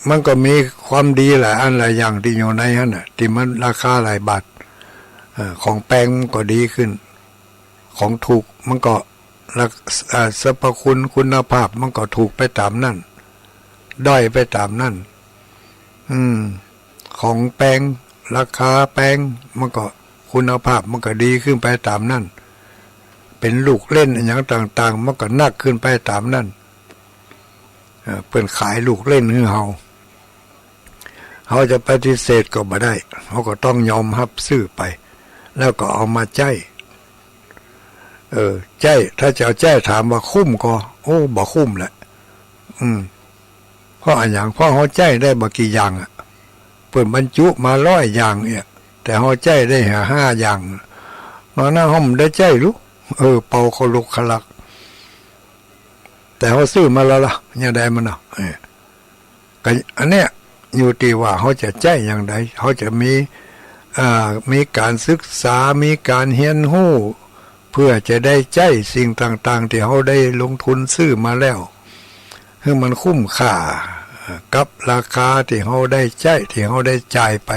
มันก็มีความดีหลายอันหลายอย่างตี้อยู่ในหั้นน่ะ ตี้มันราคาหลายบาท เอ่อ ของแปงมันก็ดีขึ้น ของถูกมันก็ รัก อ่า สรรพคุณคุณภาพมันก็ถูกไปต๋ามนั้น ด้อยไปต๋ามนั้น อืม ของแปง ราคาแปง มันก็คุณภาพมันก็ดีขึ้นไปต๋ามนั้น เป๋นลูกเล่นอะหยังต่างๆ มันก็นักขึ้นไปต๋ามนั้น เอ่อ เปิ้นขายลูกเล่นหื้อเฮา เฮาจะปฏิเสธก็บ่ได้ เฮาก็ต้องยอมฮับซื้อไป แล้วก็เอามาใจ๊ เออ ใจ๊ ถ้าจะเอาใจ๊ถามว่าคุ้มก่อ โอ้ บ่คุ้มแหละ อืม เพราะอะหยัง เพราะเฮาใจ๊ได้บ่กี่อย่างอะ เปิ้นบรรจุมาร้อยอย่างเนี่ย แต่เฮาใจ๊ได้ห้าอย่าง นอกนั้นเฮาบ่ได้ใจ๊ลู เออ เป่าขลุกขลัก แต่เฮาซื้อมาแล้วล่ะ ยังไดมันเนาะ เออ ก็อันเนี้ยอยู่ตี้ว่าเฮาจะใจ๊อย่างใด เฮาจะมี อ่า มีก๋านศึกษา มีก๋านเฮียนฮู้ เพื่อจะได้ใจ๊สิ่งต่างๆ ตี้เฮาได้ลงทุนซื้อมาแล้ว หื้อมันคุ้มค่ากับราคาตี้เฮาได้ใจ๊ ตี้เฮาได้จ่ายไป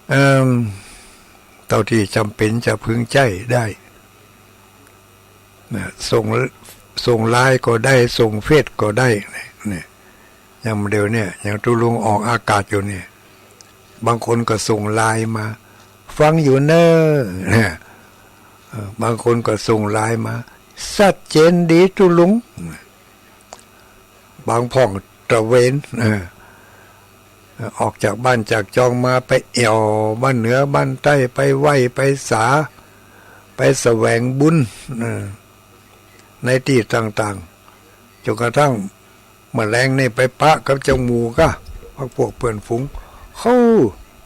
เอิ่ม เต้าตี้จ๋ำเป๋นจะพึงใจ๊ได้ นะ ส่ง ส่งไลน์ก็ได้ ส่งเฟซก็ได้ เนี่ย อย่างเดี๋ยวเนี่ย อย่างตุ๊ลุงออกอากาศอยู่เนี่ย บางคนก็ส่งไลน์มา ฟังอยู่เน่อ เนี่ย เอ่อ บางคนก็ส่งไลน์มา ชัดเจนดีตุ๊ลุง บางพ่องตระเวน เออ ออกจากบ้านจากจองมา ไปแอ่วบ้านเหนือบ้านใต้ ไปไหว้ไปสา ไปแสวงบุญ เออ ในตี้ต่างๆ จ๋นกระทั่งเมื่อแลงนี่ไปปะกับเจ้าหมู่ก้า พรรคพวกเปื้อนฝูง เข้า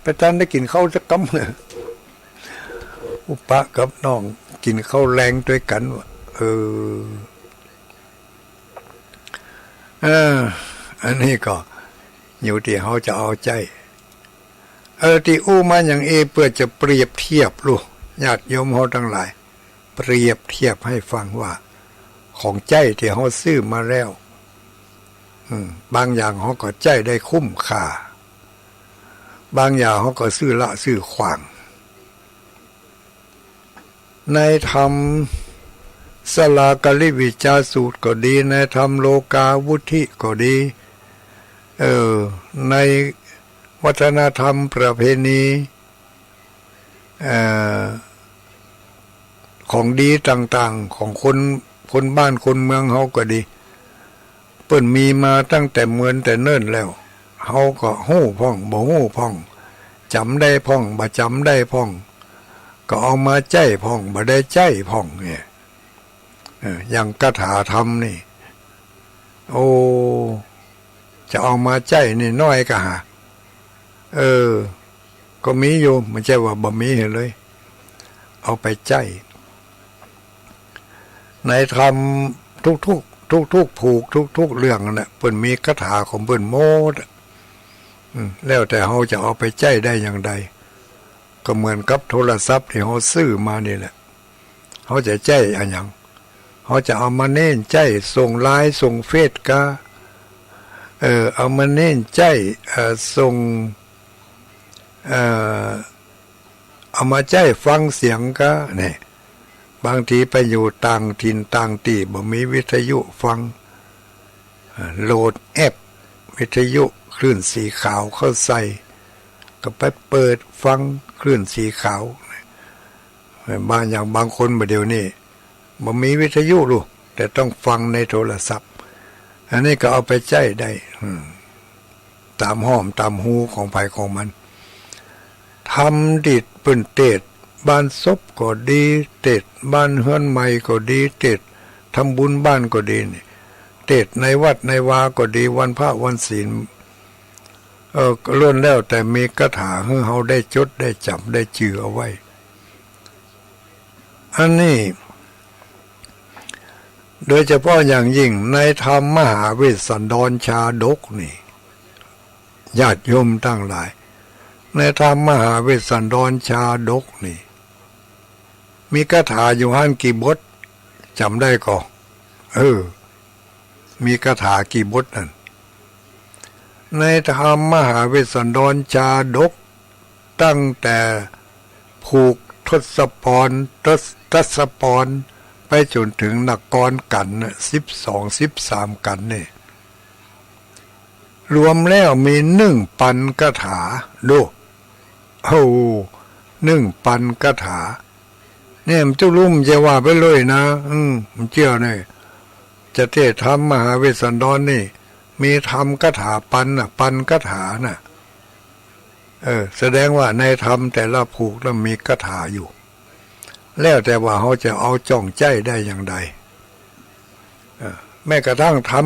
ไปตันได้กิ๋นข้าวจักกำ อู้ ปะกับน้องกิ๋นข้าวแลงตวยกั๋น เออ เออ อันนี้ก็อยู่ตี้เฮาจะเอาใจ๊ เออ ตี้อู้มาอย่างอี้เปื้อจะเปรียบเทียบลูก ญาติโยมเฮาตังหลาย เปรียบเทียบหื้อฟังว่า ของใจ๊ตี้เฮาซื้อมาแล้ว อืม บางอย่างเฮาก็ใจ๊ได้คุ้มค่า บางอย่างเฮาก็ซื้อละซื้อขว้าง ในธรรมสลาการิวิจจาสูตรก็ดี ในธรรมโลกาวุทิก็ดี เออ ในวัฒนธรรมประเพณี เอ่อ ของดีต่างๆ ของคน คนบ้านคนเมืองเฮาก็ดี เปิ้นมีมาตั้งแต่เมินแต่เนิ่นแล้ว เฮาก็ฮู้พ่อง บ่ฮู้พ่อง จ๋ำได้พ่อง บ่จ๋ำได้พ่อง ก็เอามาใจ๊พ่อง บ่ได้ใจ๊พ่องเนี่ย เออ อย่างคาถาธรรมนี่ โอ้ จะเอามาใจ๊นี่น้อยกาหา เออ ก็มีอยู่ บ่ใจ้ว่าบ่มีหื้อเลย เอาไปใจ๊ ในธรรมทุกๆ ทุกๆ ผูก ทุกๆ เรื่องนั่นแหละ เปิ้นมีคาถาของเปิ้นหมดอะ อืม แล้วแต่เฮาจะเอาไปใจ๊ได้อย่างใด ก็เหมือนกับโทรศัพท์ตี้เฮาซื้อมานี่แหละ เฮาจะใจ๊อะหยัง เฮาจะเอามาเน้นใจ๊ส่งไลน์ ส่งเฟซกา เออ เอามาเน้นใจ๊ เอ่อ ส่ง เอ่อ เอามาใจ๊ฟังเสียงก็ เนี่ย บางทีไปอยู่ต่างถิ่นต่างตี้ บ่มีวิทยุฟัง เอ่อ โหลดแอปวิทยุคลื่นสีขาวเข้าใส่ ก็ไปเปิดฟังคลื่นสีขาว บางอย่างบางคนบ่าเดี่ยวนี้บ่มีวิทยุลูก แต่ต้องฟังในโทรศัพท์ อันนี้ก็เอาไปใจ๊ได้ อืม ต๋ามห้องต๋ามฮูของใผของมัน ธรรมตี้เปิ้นเตสน์บ้านศพก็ดี เตสน์บ้านเฮือนใหม่ก็ดี เตสน์ทำบุญบ้านก็ดีนี่ เตสน์ในวัดในวาก็ดี วันพระวันศีล เออ ล้วนแล้วแต่มีคาถาหื้อเฮาได้จดได้จ๋ำได้จือเอาไว้ อันนี้ โดยเฉพาะอย่างยิ่งในธรรมมหาเวสสันดรชาดกนี่ ญาติโยมตังหลาย ในธรรมมหาเวสสันดรชาดกนี่ มีคาถาอยู่หั้นกี่บท จ๋ำได้ก่อ เออ มีคาถากี่บทนั่น ในธรรมมหาเวสสันดรชาดก ตั้งแต่ผูกทศพร ทศ ทศพร ไปจ๋นเถิงนครกัณฑ์น่ะ สิบสอง สิบสามกัณฑ์นี่ รวมแล้วมีหนึ่งปันคาถา ดู โอ้ หนึ่งปันคาถา เนี่ย มันจุลุมจะว่าไปเลยนะ อืม มันเจื้อเนี่ย จะเตสน์ธรรมมหาเวสสันดรนี่ มีธรรมคาถาปันน่ะ ปันคาถาน่ะ เออ แสดงว่าในธรรมแต่ละผูกนั้นมีคาถาอยู่ แล้วแต่ว่าเฮาจะเอาจ้องใจ๊ได้อย่างใด เออ แม้กระทั่งธรรม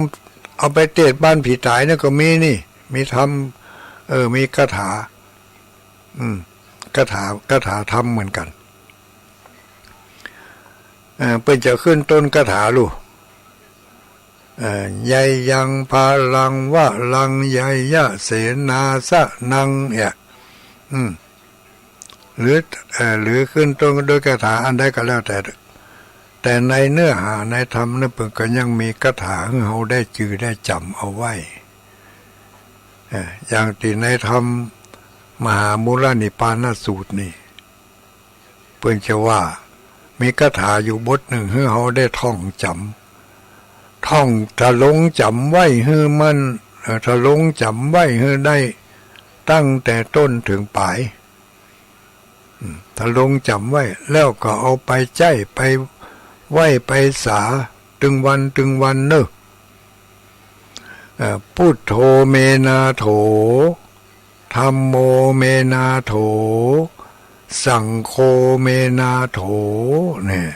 เอาไปเตสน์บ้านผีต๋ายนี่ก็มีนี่ มีธรรม เออ มีคาถา อืม คาถา คาถาธรรมเหมือนกั๋น เอ่อ เปิ้นจะขึ้นต้นคาถาลูก เอ่อ ไยยัง พาลัง วะลัง ไยยะ เสนา สะนัง เนี่ย อืม หรือ เอ่อ หรือขึ้นต้นด้วยคาถาอันใดก็แล้วแต่ แต่ในเนื้อหาในธรรมนั้นเปิ้นก็ยังมีคาถาหื้อเฮาได้จือได้จ๋ำเอาไว้ เอ่อ อย่างตี้ในธรรมมหามูลนิพพานสูตรนี่ เปิ้นจะว่ามีคาถาอยู่บทหนึ่งหื้อเฮาได้ท่องจ๋ำ ท่อง ถ้าลงจ๋ำไว้หื้อมั่น เอ่อ ถ้าลงจ๋ำไว้หื้อได้ ตั้งแต่ต้นเถิงป๋าย อืม ถ้าลงจ๋ำไว้ แล้วก็เอาไปใจ๊ ไปไหว้ ไปสา ตึงวัน ตึงวันเน่อ เอ่อ พุทโธ เม นา โถ ธัมโม เม นา โถ สังโฆ เม นา โถ เนี่ย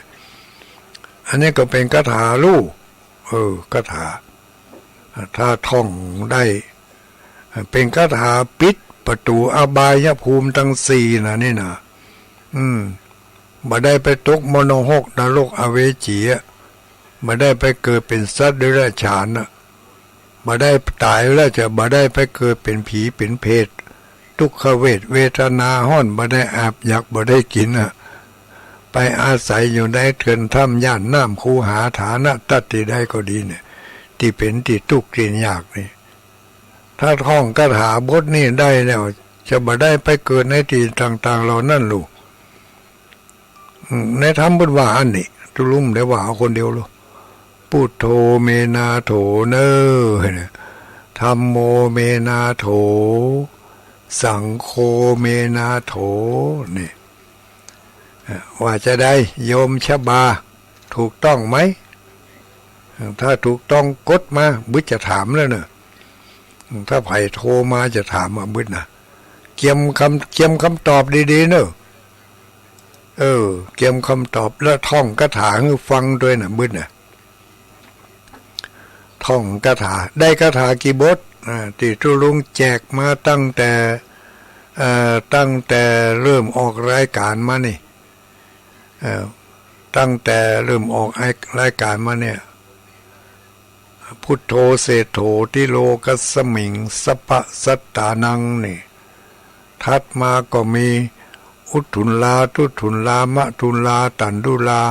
อันนี้ก็เป๋นคาถาลูก เออ คาถา ถ้าท่องได้ เป๋นคาถาปิดประตู๋อบายภูมิตังสี่น่ะนี่น่ะ อืม บ่ได้ไปตกมนรกนรกอเวจีอะ บ่ได้ไปเกิดเป๋นสัตว์เดรัจฉานน่ะ บ่ได้ต๋ายแล้วจะบ่ได้ไปเกิดเป๋นผีเป๋นเปรต ทุกขเวทเวทนาฮ้อน บ่ได้อาบอยากบ่ได้กิ๋นน่ะ ไปอาศัยอยู่ในเถื่อนถ้ำหญ้าน้ำคูหาฐานะตั๊ดตี้ใดก็ดีเนี่ย ตี้เป๋นตี้ตุ๊กข์ตี้ยากนี่ ถ้าท่องคาถาบทนี้ได้แล้ว จะบ่ได้ไปเกิดในตี้ต่างๆ เหล่านั้นลูก อืม ในธรรมเปิ้นว่าอั้นนี่ จุลุมได้ว่าเอาคนเดียวลูก พุทโธ เม นา โถ เน่อ ธัมโม เม นา โถ สังโฆ เม นา โถ นี่ เอ่อ ว่าจะใด โยมชบา ถูกต้องไหม ถ้าถูกต้องกดมา บึดจะถามแล้วเน่อ ถ้าใผโทรมาจะถามอะ บึดนะ เกียมกำ เกียมกำตอบดีๆ เน่อ เออ เกียมกำตอบ แล้วท่องคาถาหื้อฟังตวยน่ะ บึดนะ ท่องคาถา ได้คาถากี่บท อ่า ตี้ตุ๊ลุงแจกมาตั้งแต่ เอ่อ ตั้งแต่เริ่มออกรายก๋านมานี่ เอ่อ ตั้งแต่เริ่มออกรายก๋านมาเนี่ย พุทโธ เศรษโฐ ติโลกัสมิง สัพพะสัตตานัง นี่ ถัดมาก็มี อุทธุลลา ทุทธุลลา มะทุลลา ตันทุลลา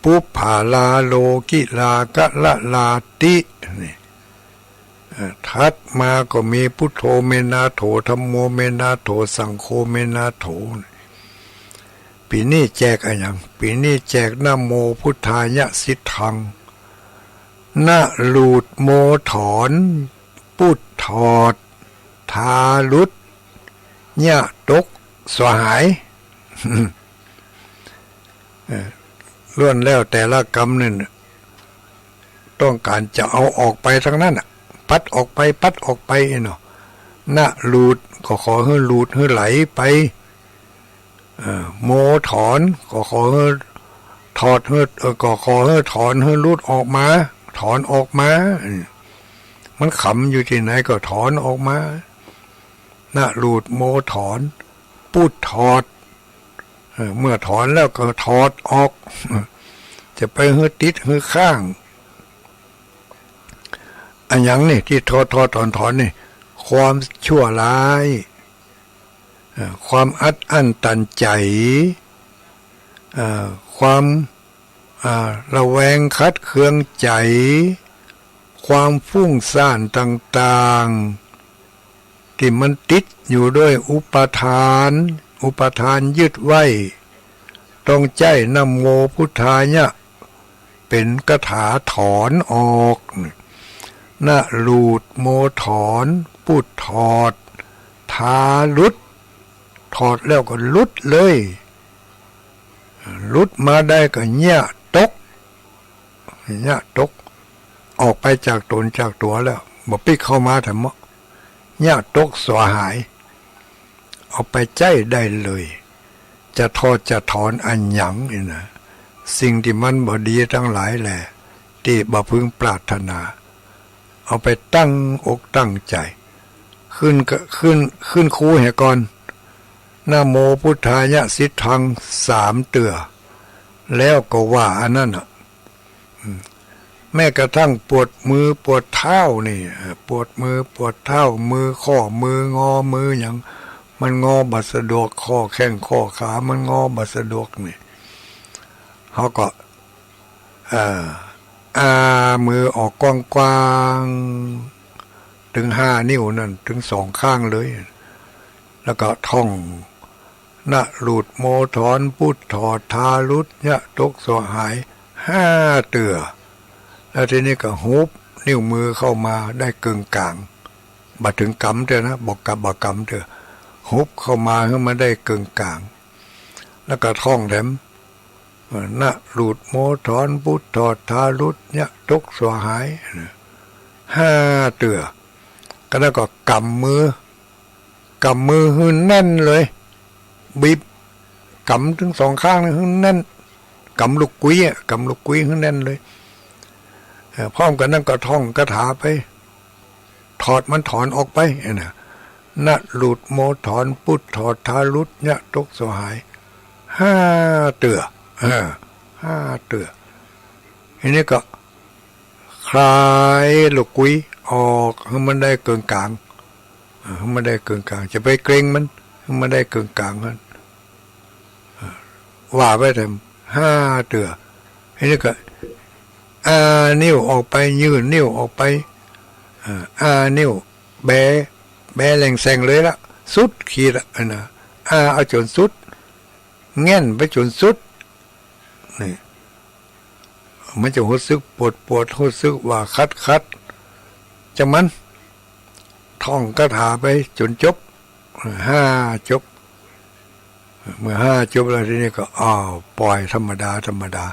ปุปผาลา โลกิลา กะละลาติ นี่ เอ่อ ถัดมาก็มี พุทโธเมนาโถ ธัมโมเมนาโถ สังโฆเมนาโถ ปี๋นี้แจกอะหยัง ปี๋นี้แจก นะโมพุทธายะสิทธัง นะหลูด โมถอน ปุดถอด ทาหลุด ยะตก สวาหาย เอ่อ ล้วนแล้วแต่ละกำนี่น่ะ ต้องก๋านจะเอาออกไปตังนั้นน่ะ ปัดออกไป ปัดออกไปเนาะ นะหลูด ก็ขอหื้อหลุดหื้อไหลไป เอ่อ โมถอน ก็ขอหื้อถอดหื้อ เอ่อ ก็ขอหื้อถอนหื้อหลุดออกมา ถอนออกมา เออ มันขำอยู่ตี้ไหนก็ถอนออกมา นะหลูด โมถอน ปุดถอด เอ่อ เมื่อถอนแล้วก็ถอดออก จะไปหื้อติดหื้อค้าง อะหยังนี่ตี้ถอดถอดถอนถอนนี่ ความชั่วร้าย เอ่อ ความอัดอั้นตันใจ๋ เอ่อ ความ อ่า ระแวงขัดเคืองใจ๋ ความฟุ้งซ่านต่างๆ ตี้มันติดอยู่ด้วยอุปาทาน อุปาทานยึดไว้ ต้องใจ๊นะโมพุทธายะ เป๋นคาถาถอนออก นะหลูด โมถอน ปุดถอด ทาหลุด ถอดแล้วก็หลุดเลย หลุดมาได้ก็เยียะตก เยียะตก ออกไปจากต๋นจากตั๋วแล้ว บ่ปิ๊กเข้ามาแถมเนาะ เยียะตก สวาหาย เอาไปใจ๊ได้เลย จะถอดจะถอนอะหยังนี่นะ สิ่งตี้มันบ่ดีตังหลายแหละ ตี้บ่พึงปรารถนา เอาไปตั้งอกตั้งใจ๋ ขึ้นกะ ขึ้น ขึ้นคูเหียก่อน นะโมพุทธายะสิทธัง สามเตื้อ แล้วก็ว่าอันนั้นน่ะ อืม แม้กระทั่งปวดมือปวดเท้านี่ เอ่อ ปวดมือปวดเท้า มือข้อมืองอมือหยัง มันงอบ่สะดวก ข้อแข้งข้อขามันงอบ่สะดวกนี่ เฮาก็ เอ่อ อามือออกกว้างๆ เถิงห้านิ้วนั่น เถิงสองข้างเลย แล้วก็ท่อง นะหลูด โมถอน ปุดถอด ทาหลุด เยียะตก สวาหาย ห้าเตื้อ แล้วทีนี้ก็หุบนิ้วมือเข้ามาได้เกิ่งก๋าง บ่เถิงก๋ำเตื้อนะ บ่กะ บ่ก๋ำเตื้อ หุบเข้ามาหื้อมันได้เกิ่งก๋าง แล้วก็ท่องแถม นะหลูด โมถอน ปุดถอด ทาหลุด เยียะตก สวาหาย ห้าเตื้อ ก็แล้วก็ก๋ำมือ ก๋ำมือหื้อแน่นเลย บีบ ก๋ำตึงสองข้างนี่หื้อแน่น ก๋ำลูกกุ้ยอะ ก๋ำลูกกุ้ยหื้อแน่นเลย เอ่อ พร้อมกั๋นนั้นก็ท่องคาถาไป ถอดมันถอนออกไป เออ นะ นะหลูด โมถอน ปุดถอด ทาหลุด เยียะตก สวาหาย ห้าเตื้อ เออ ห้าเตื้อ ทีนี้ก็คลายลูกกุ้ยออกหื้อมันได้เกิ่งก๋าง อ่า หื้อมันได้เกิ่งก๋าง จะไปเกร็งมัน หื้อมันได้เกิ่งก๋างหั้น อ่า ว่าไปแถม ห้าเตื้อ ทีนี้ก็ อานิ้วออกไป ยื่นนิ้วออกไป อ่า อานิ้ว แบ แบแหล่งแส่งเลยละ สุดขีดละ อันนะ อาเอาจ๋นสุด แง่นไปจ๋นสุด นี่ มันจะฮู้สึกปวดปวด ฮู้สึกว่าคัดคัด จังมัน ท่องคาถาไปจ๋นจบ ห้าจบ เมื่อห้าจบแล้วทีนี้ก็ อ้าว ป่อยธรรมดาธรรมดา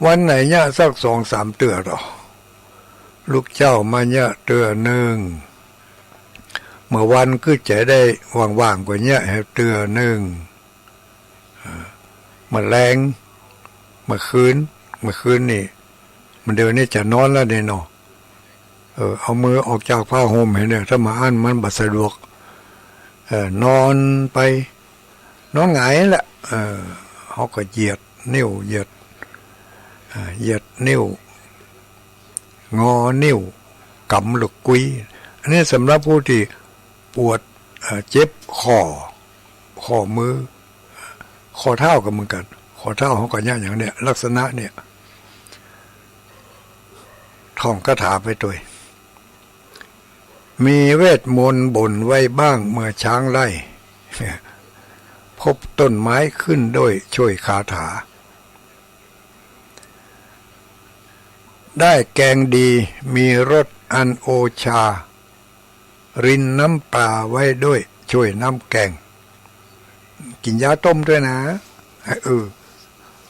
วันไหนเยียะสักสองสามเตื้อเถาะ ลุกเจ๊ามาเยียะเตื้อนึ่ง เมื่อวันกึ๊ดจะได้ว่างๆ ก็เยียะแหมเตื้อนึ่ง เอ่อ เมื่อแลง เมื่อคืน เมื่อคืนนี่ มันเดี๋ยวนี้จะนอนแล้วเนี่ยเนาะ เออ เอามือออกจากผ้าห่มหั้นเนี่ย ถ้าบ่อั้นมันบ่สะดวก เออ นอนไป นอนหงายแหละ เออ เฮาก็เหยียดนิ้ว เหยียด เอ่อ เหยียดนิ้ว งอนิ้ว ก๋ำลูกกุ้ย อันนี้สำหรับผู้ตี้ปวด เอ่อ เจ็บข้อ ข้อมือ ข้อเท้าก็เหมือนกั๋น ข้อเท้าเฮาก็เยียะอย่างเนี้ย ลักษณะเนี่ย ท่องคาถาไปตวย มีเวทมนต์บ่นไว้บ้างเมื่อช้างไล่ พบต้นไม้ขึ้นด้วยช่วยคาถา ได้แกงดีมีรสอันโอชา รินน้ำปลาไว้ด้วยช่วยน้ำแกง กิ๋นยาต้มตวยนะ เออ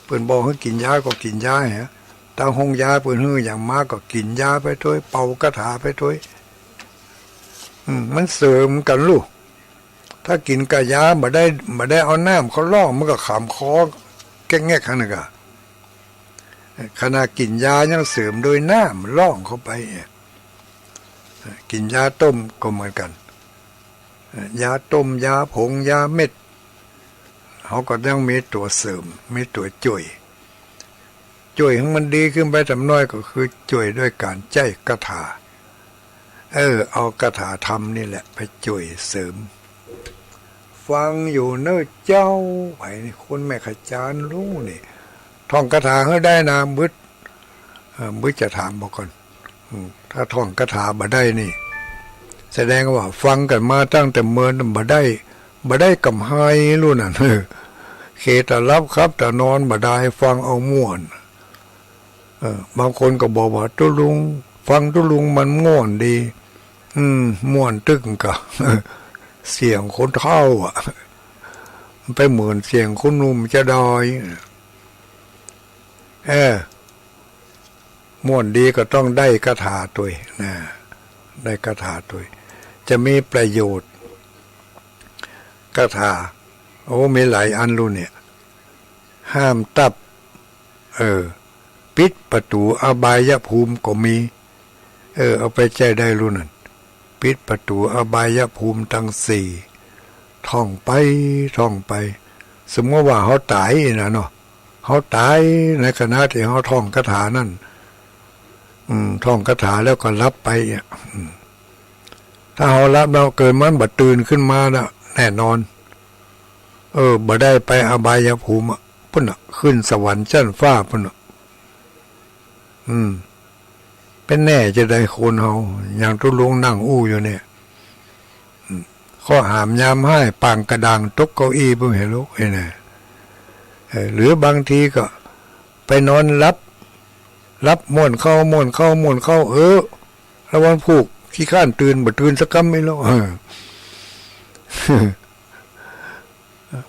เปิ้นบอกหื้อกิ๋นยาก็กิ๋นยาแหะ ต๋ามห้องยาเปิ้นหื้อหยังมาก็กิ๋นยาไปตวย เป่าคาถาไปตวย อืม มันเสริมกั๋นลูก ถ้ากิ๋นกะยาบ่ได้ บ่ได้เอาน้ำเข้าล่อง มันก็ขำคอแก๊กแง็กหั้นน่ะกะ ขนาดกิ๋นยายังเสริมโดยน้ำล่องเข้าไปเนี่ย กิ๋นยาต้มก็เหมือนกั๋น ยาต้ม ยาผง ยาเม็ด เฮาก็ยังมีตั๋วเสริม มีตั๋วจ้วย จ้วยหื้อมันดีขึ้นไปต๋ามน้อยก็คือจ้วยด้วยก๋านใจ๊คาถา เออ เอาคาถาธรรมนี่แหละไปจ้วยเสริม ฟังอยู่เน่อเจ้า ไผนี่ คนแม่ขจารลูกนี่ ท่องคาถาหื้อได้นะ บึด เออ บึดจะถามบ่ก่อน อืม ถ้าท่องคาถาบ่ได้นี่ แสดงว่าฟังกั๋นมาตั้งแต่เมินบ่ได้ บ่ได้กำไรลูกนั่น เออ เขตะหลับขับตะนอนบ่ได้ ฟังเอาม่วน เออ บางคนก็บอกว่า ตุ๊ลุง ฟังตุ๊ลุงมันม่วนดี อืม ม่วนตึงกะ เสียงคนเฒ่าอะ มันไปเหมือนเสียงคนหนุ่มจะดอย เออ ม่วนดีก็ต้องได้คาถาตวยนะ ได้คาถาตวย จะมีประโยชน์ คาถา โอ้ มีหลายอันลูกเนี่ย ห้ามตับ เออ ปิดประตู๋อบายภูมิก็มี เออ เอาไปใจ๊ได้ลูกนั่น ปิดประตู๋อบายภูมิตังสี่ ท่องไป ท่องไป สมมุติว่าเฮาต๋ายนะเนาะ เฮาต๋ายในขณะตี้เฮาท่องคาถานั้น อืม ท่องคาถาแล้วก็หลับไปอ่ะ อืม ถ้าเฮาหลับแล้วเกิดมันบ่ตื่นขึ้นมาน่ะ แน่นอน เออ บ่ได้ไปอบายภูมิอ่ะ ปุ้นน่ะ ขึ้นสวรรค์จั๊นฟ้าปุ้นน่ะ อืม เป๋นแน่จะใดคนเฮา อย่างตุ๊ลุงนั่งอู้อยู่เนี่ย อืม ข้อหามยามฮ้าย ปางกระดางตกเก้าอี้ปุ้นเหรอลูก ไอ้น่ะ เออ หรือบางทีก็ไปนอนหลับ หลับม่วนเข้า ม่วนเข้า ม่วนเข้า เออ แล้ววันพูกขี้คร้านตื่น บ่ตื่นสักกำไม่รู้ เออ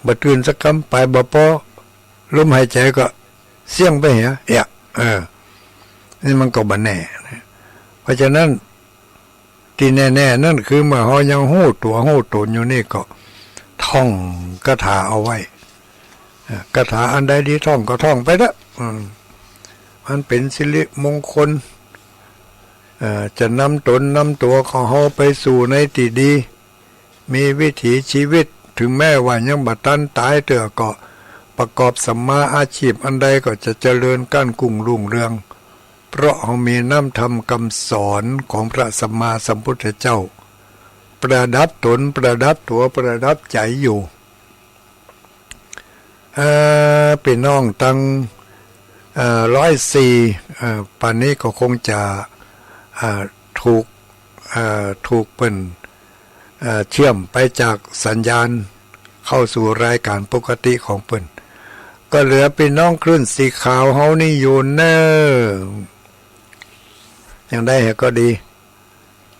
บ่ตื่นสักกำ ไปบ่ปอ ลมหายใจ๋ก็เสี้ยงไปเหีย เอะ เออ นี่มันก็บ่แน่นะ เพราะฉะนั้น ตี้แน่ๆ นั่นคือเมื่อเฮายังฮู้ตั๋วฮู้ต๋นอยู่นี่ก็ท่องคาถาเอาไว้ เอ่อ คาถาอันใดดีท่องก็ท่องไปเต๊อะ อืม มันเป๋นสิริมงคล เอ่อ จะนำต๋นนำตั๋วของเฮาไปสู่ในตี้ดี มีวิถีชีวิต ถึงแม้ว่ายังบ่ตันต๋ายเตื้อก็ประกอบสัมมาอาชีพอันใดก็จะเจริญก้านกุ้งรุ่งเรือง เพราะเฮามีน้ำธรรมกำสอนของพระสัมมาสัมพุทธเจ้า ประดับต๋น ประดับตั๋ว ประดับใจ๋อยู่ เอ่อ ปี้น้องตัง เอ่อ ร้อยสี่ เอ่อ ป่านนี้ก็คงจะ เอ่อ ถูก เอ่อ ถูกเปิ้น เอ่อ เชื่อมไปจากสัญญาณเข้าสู่รายการปกติของเปิ้น ก็เหลือปี้น้องคลื่นสีขาวเฮานี่อยู่เน่อ อย่างใดก็ดี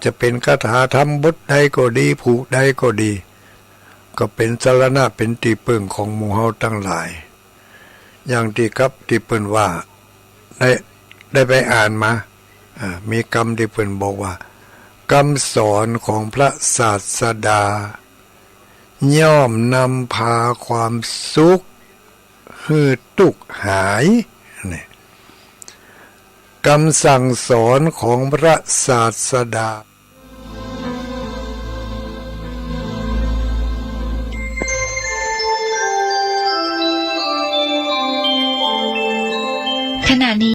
จะเป๋นคาถาธรรมบทใดก็ดี ผูกใดก็ดี ก็เป๋นสรณะ เป๋นตี้เปิ้งของหมู่เฮาตังหลาย อย่างตี้กับตี้เปิ้นว่า ได้ ได้ไปอ่านมา อ่า มีกำตี้เปิ้นบอกว่า กำสอนของพระศาสดา ย่อมนำพาความสุขหื้อตุ๊กข์หาย นี่ กำสั่งสอนของพระศาสดา ขณะนี้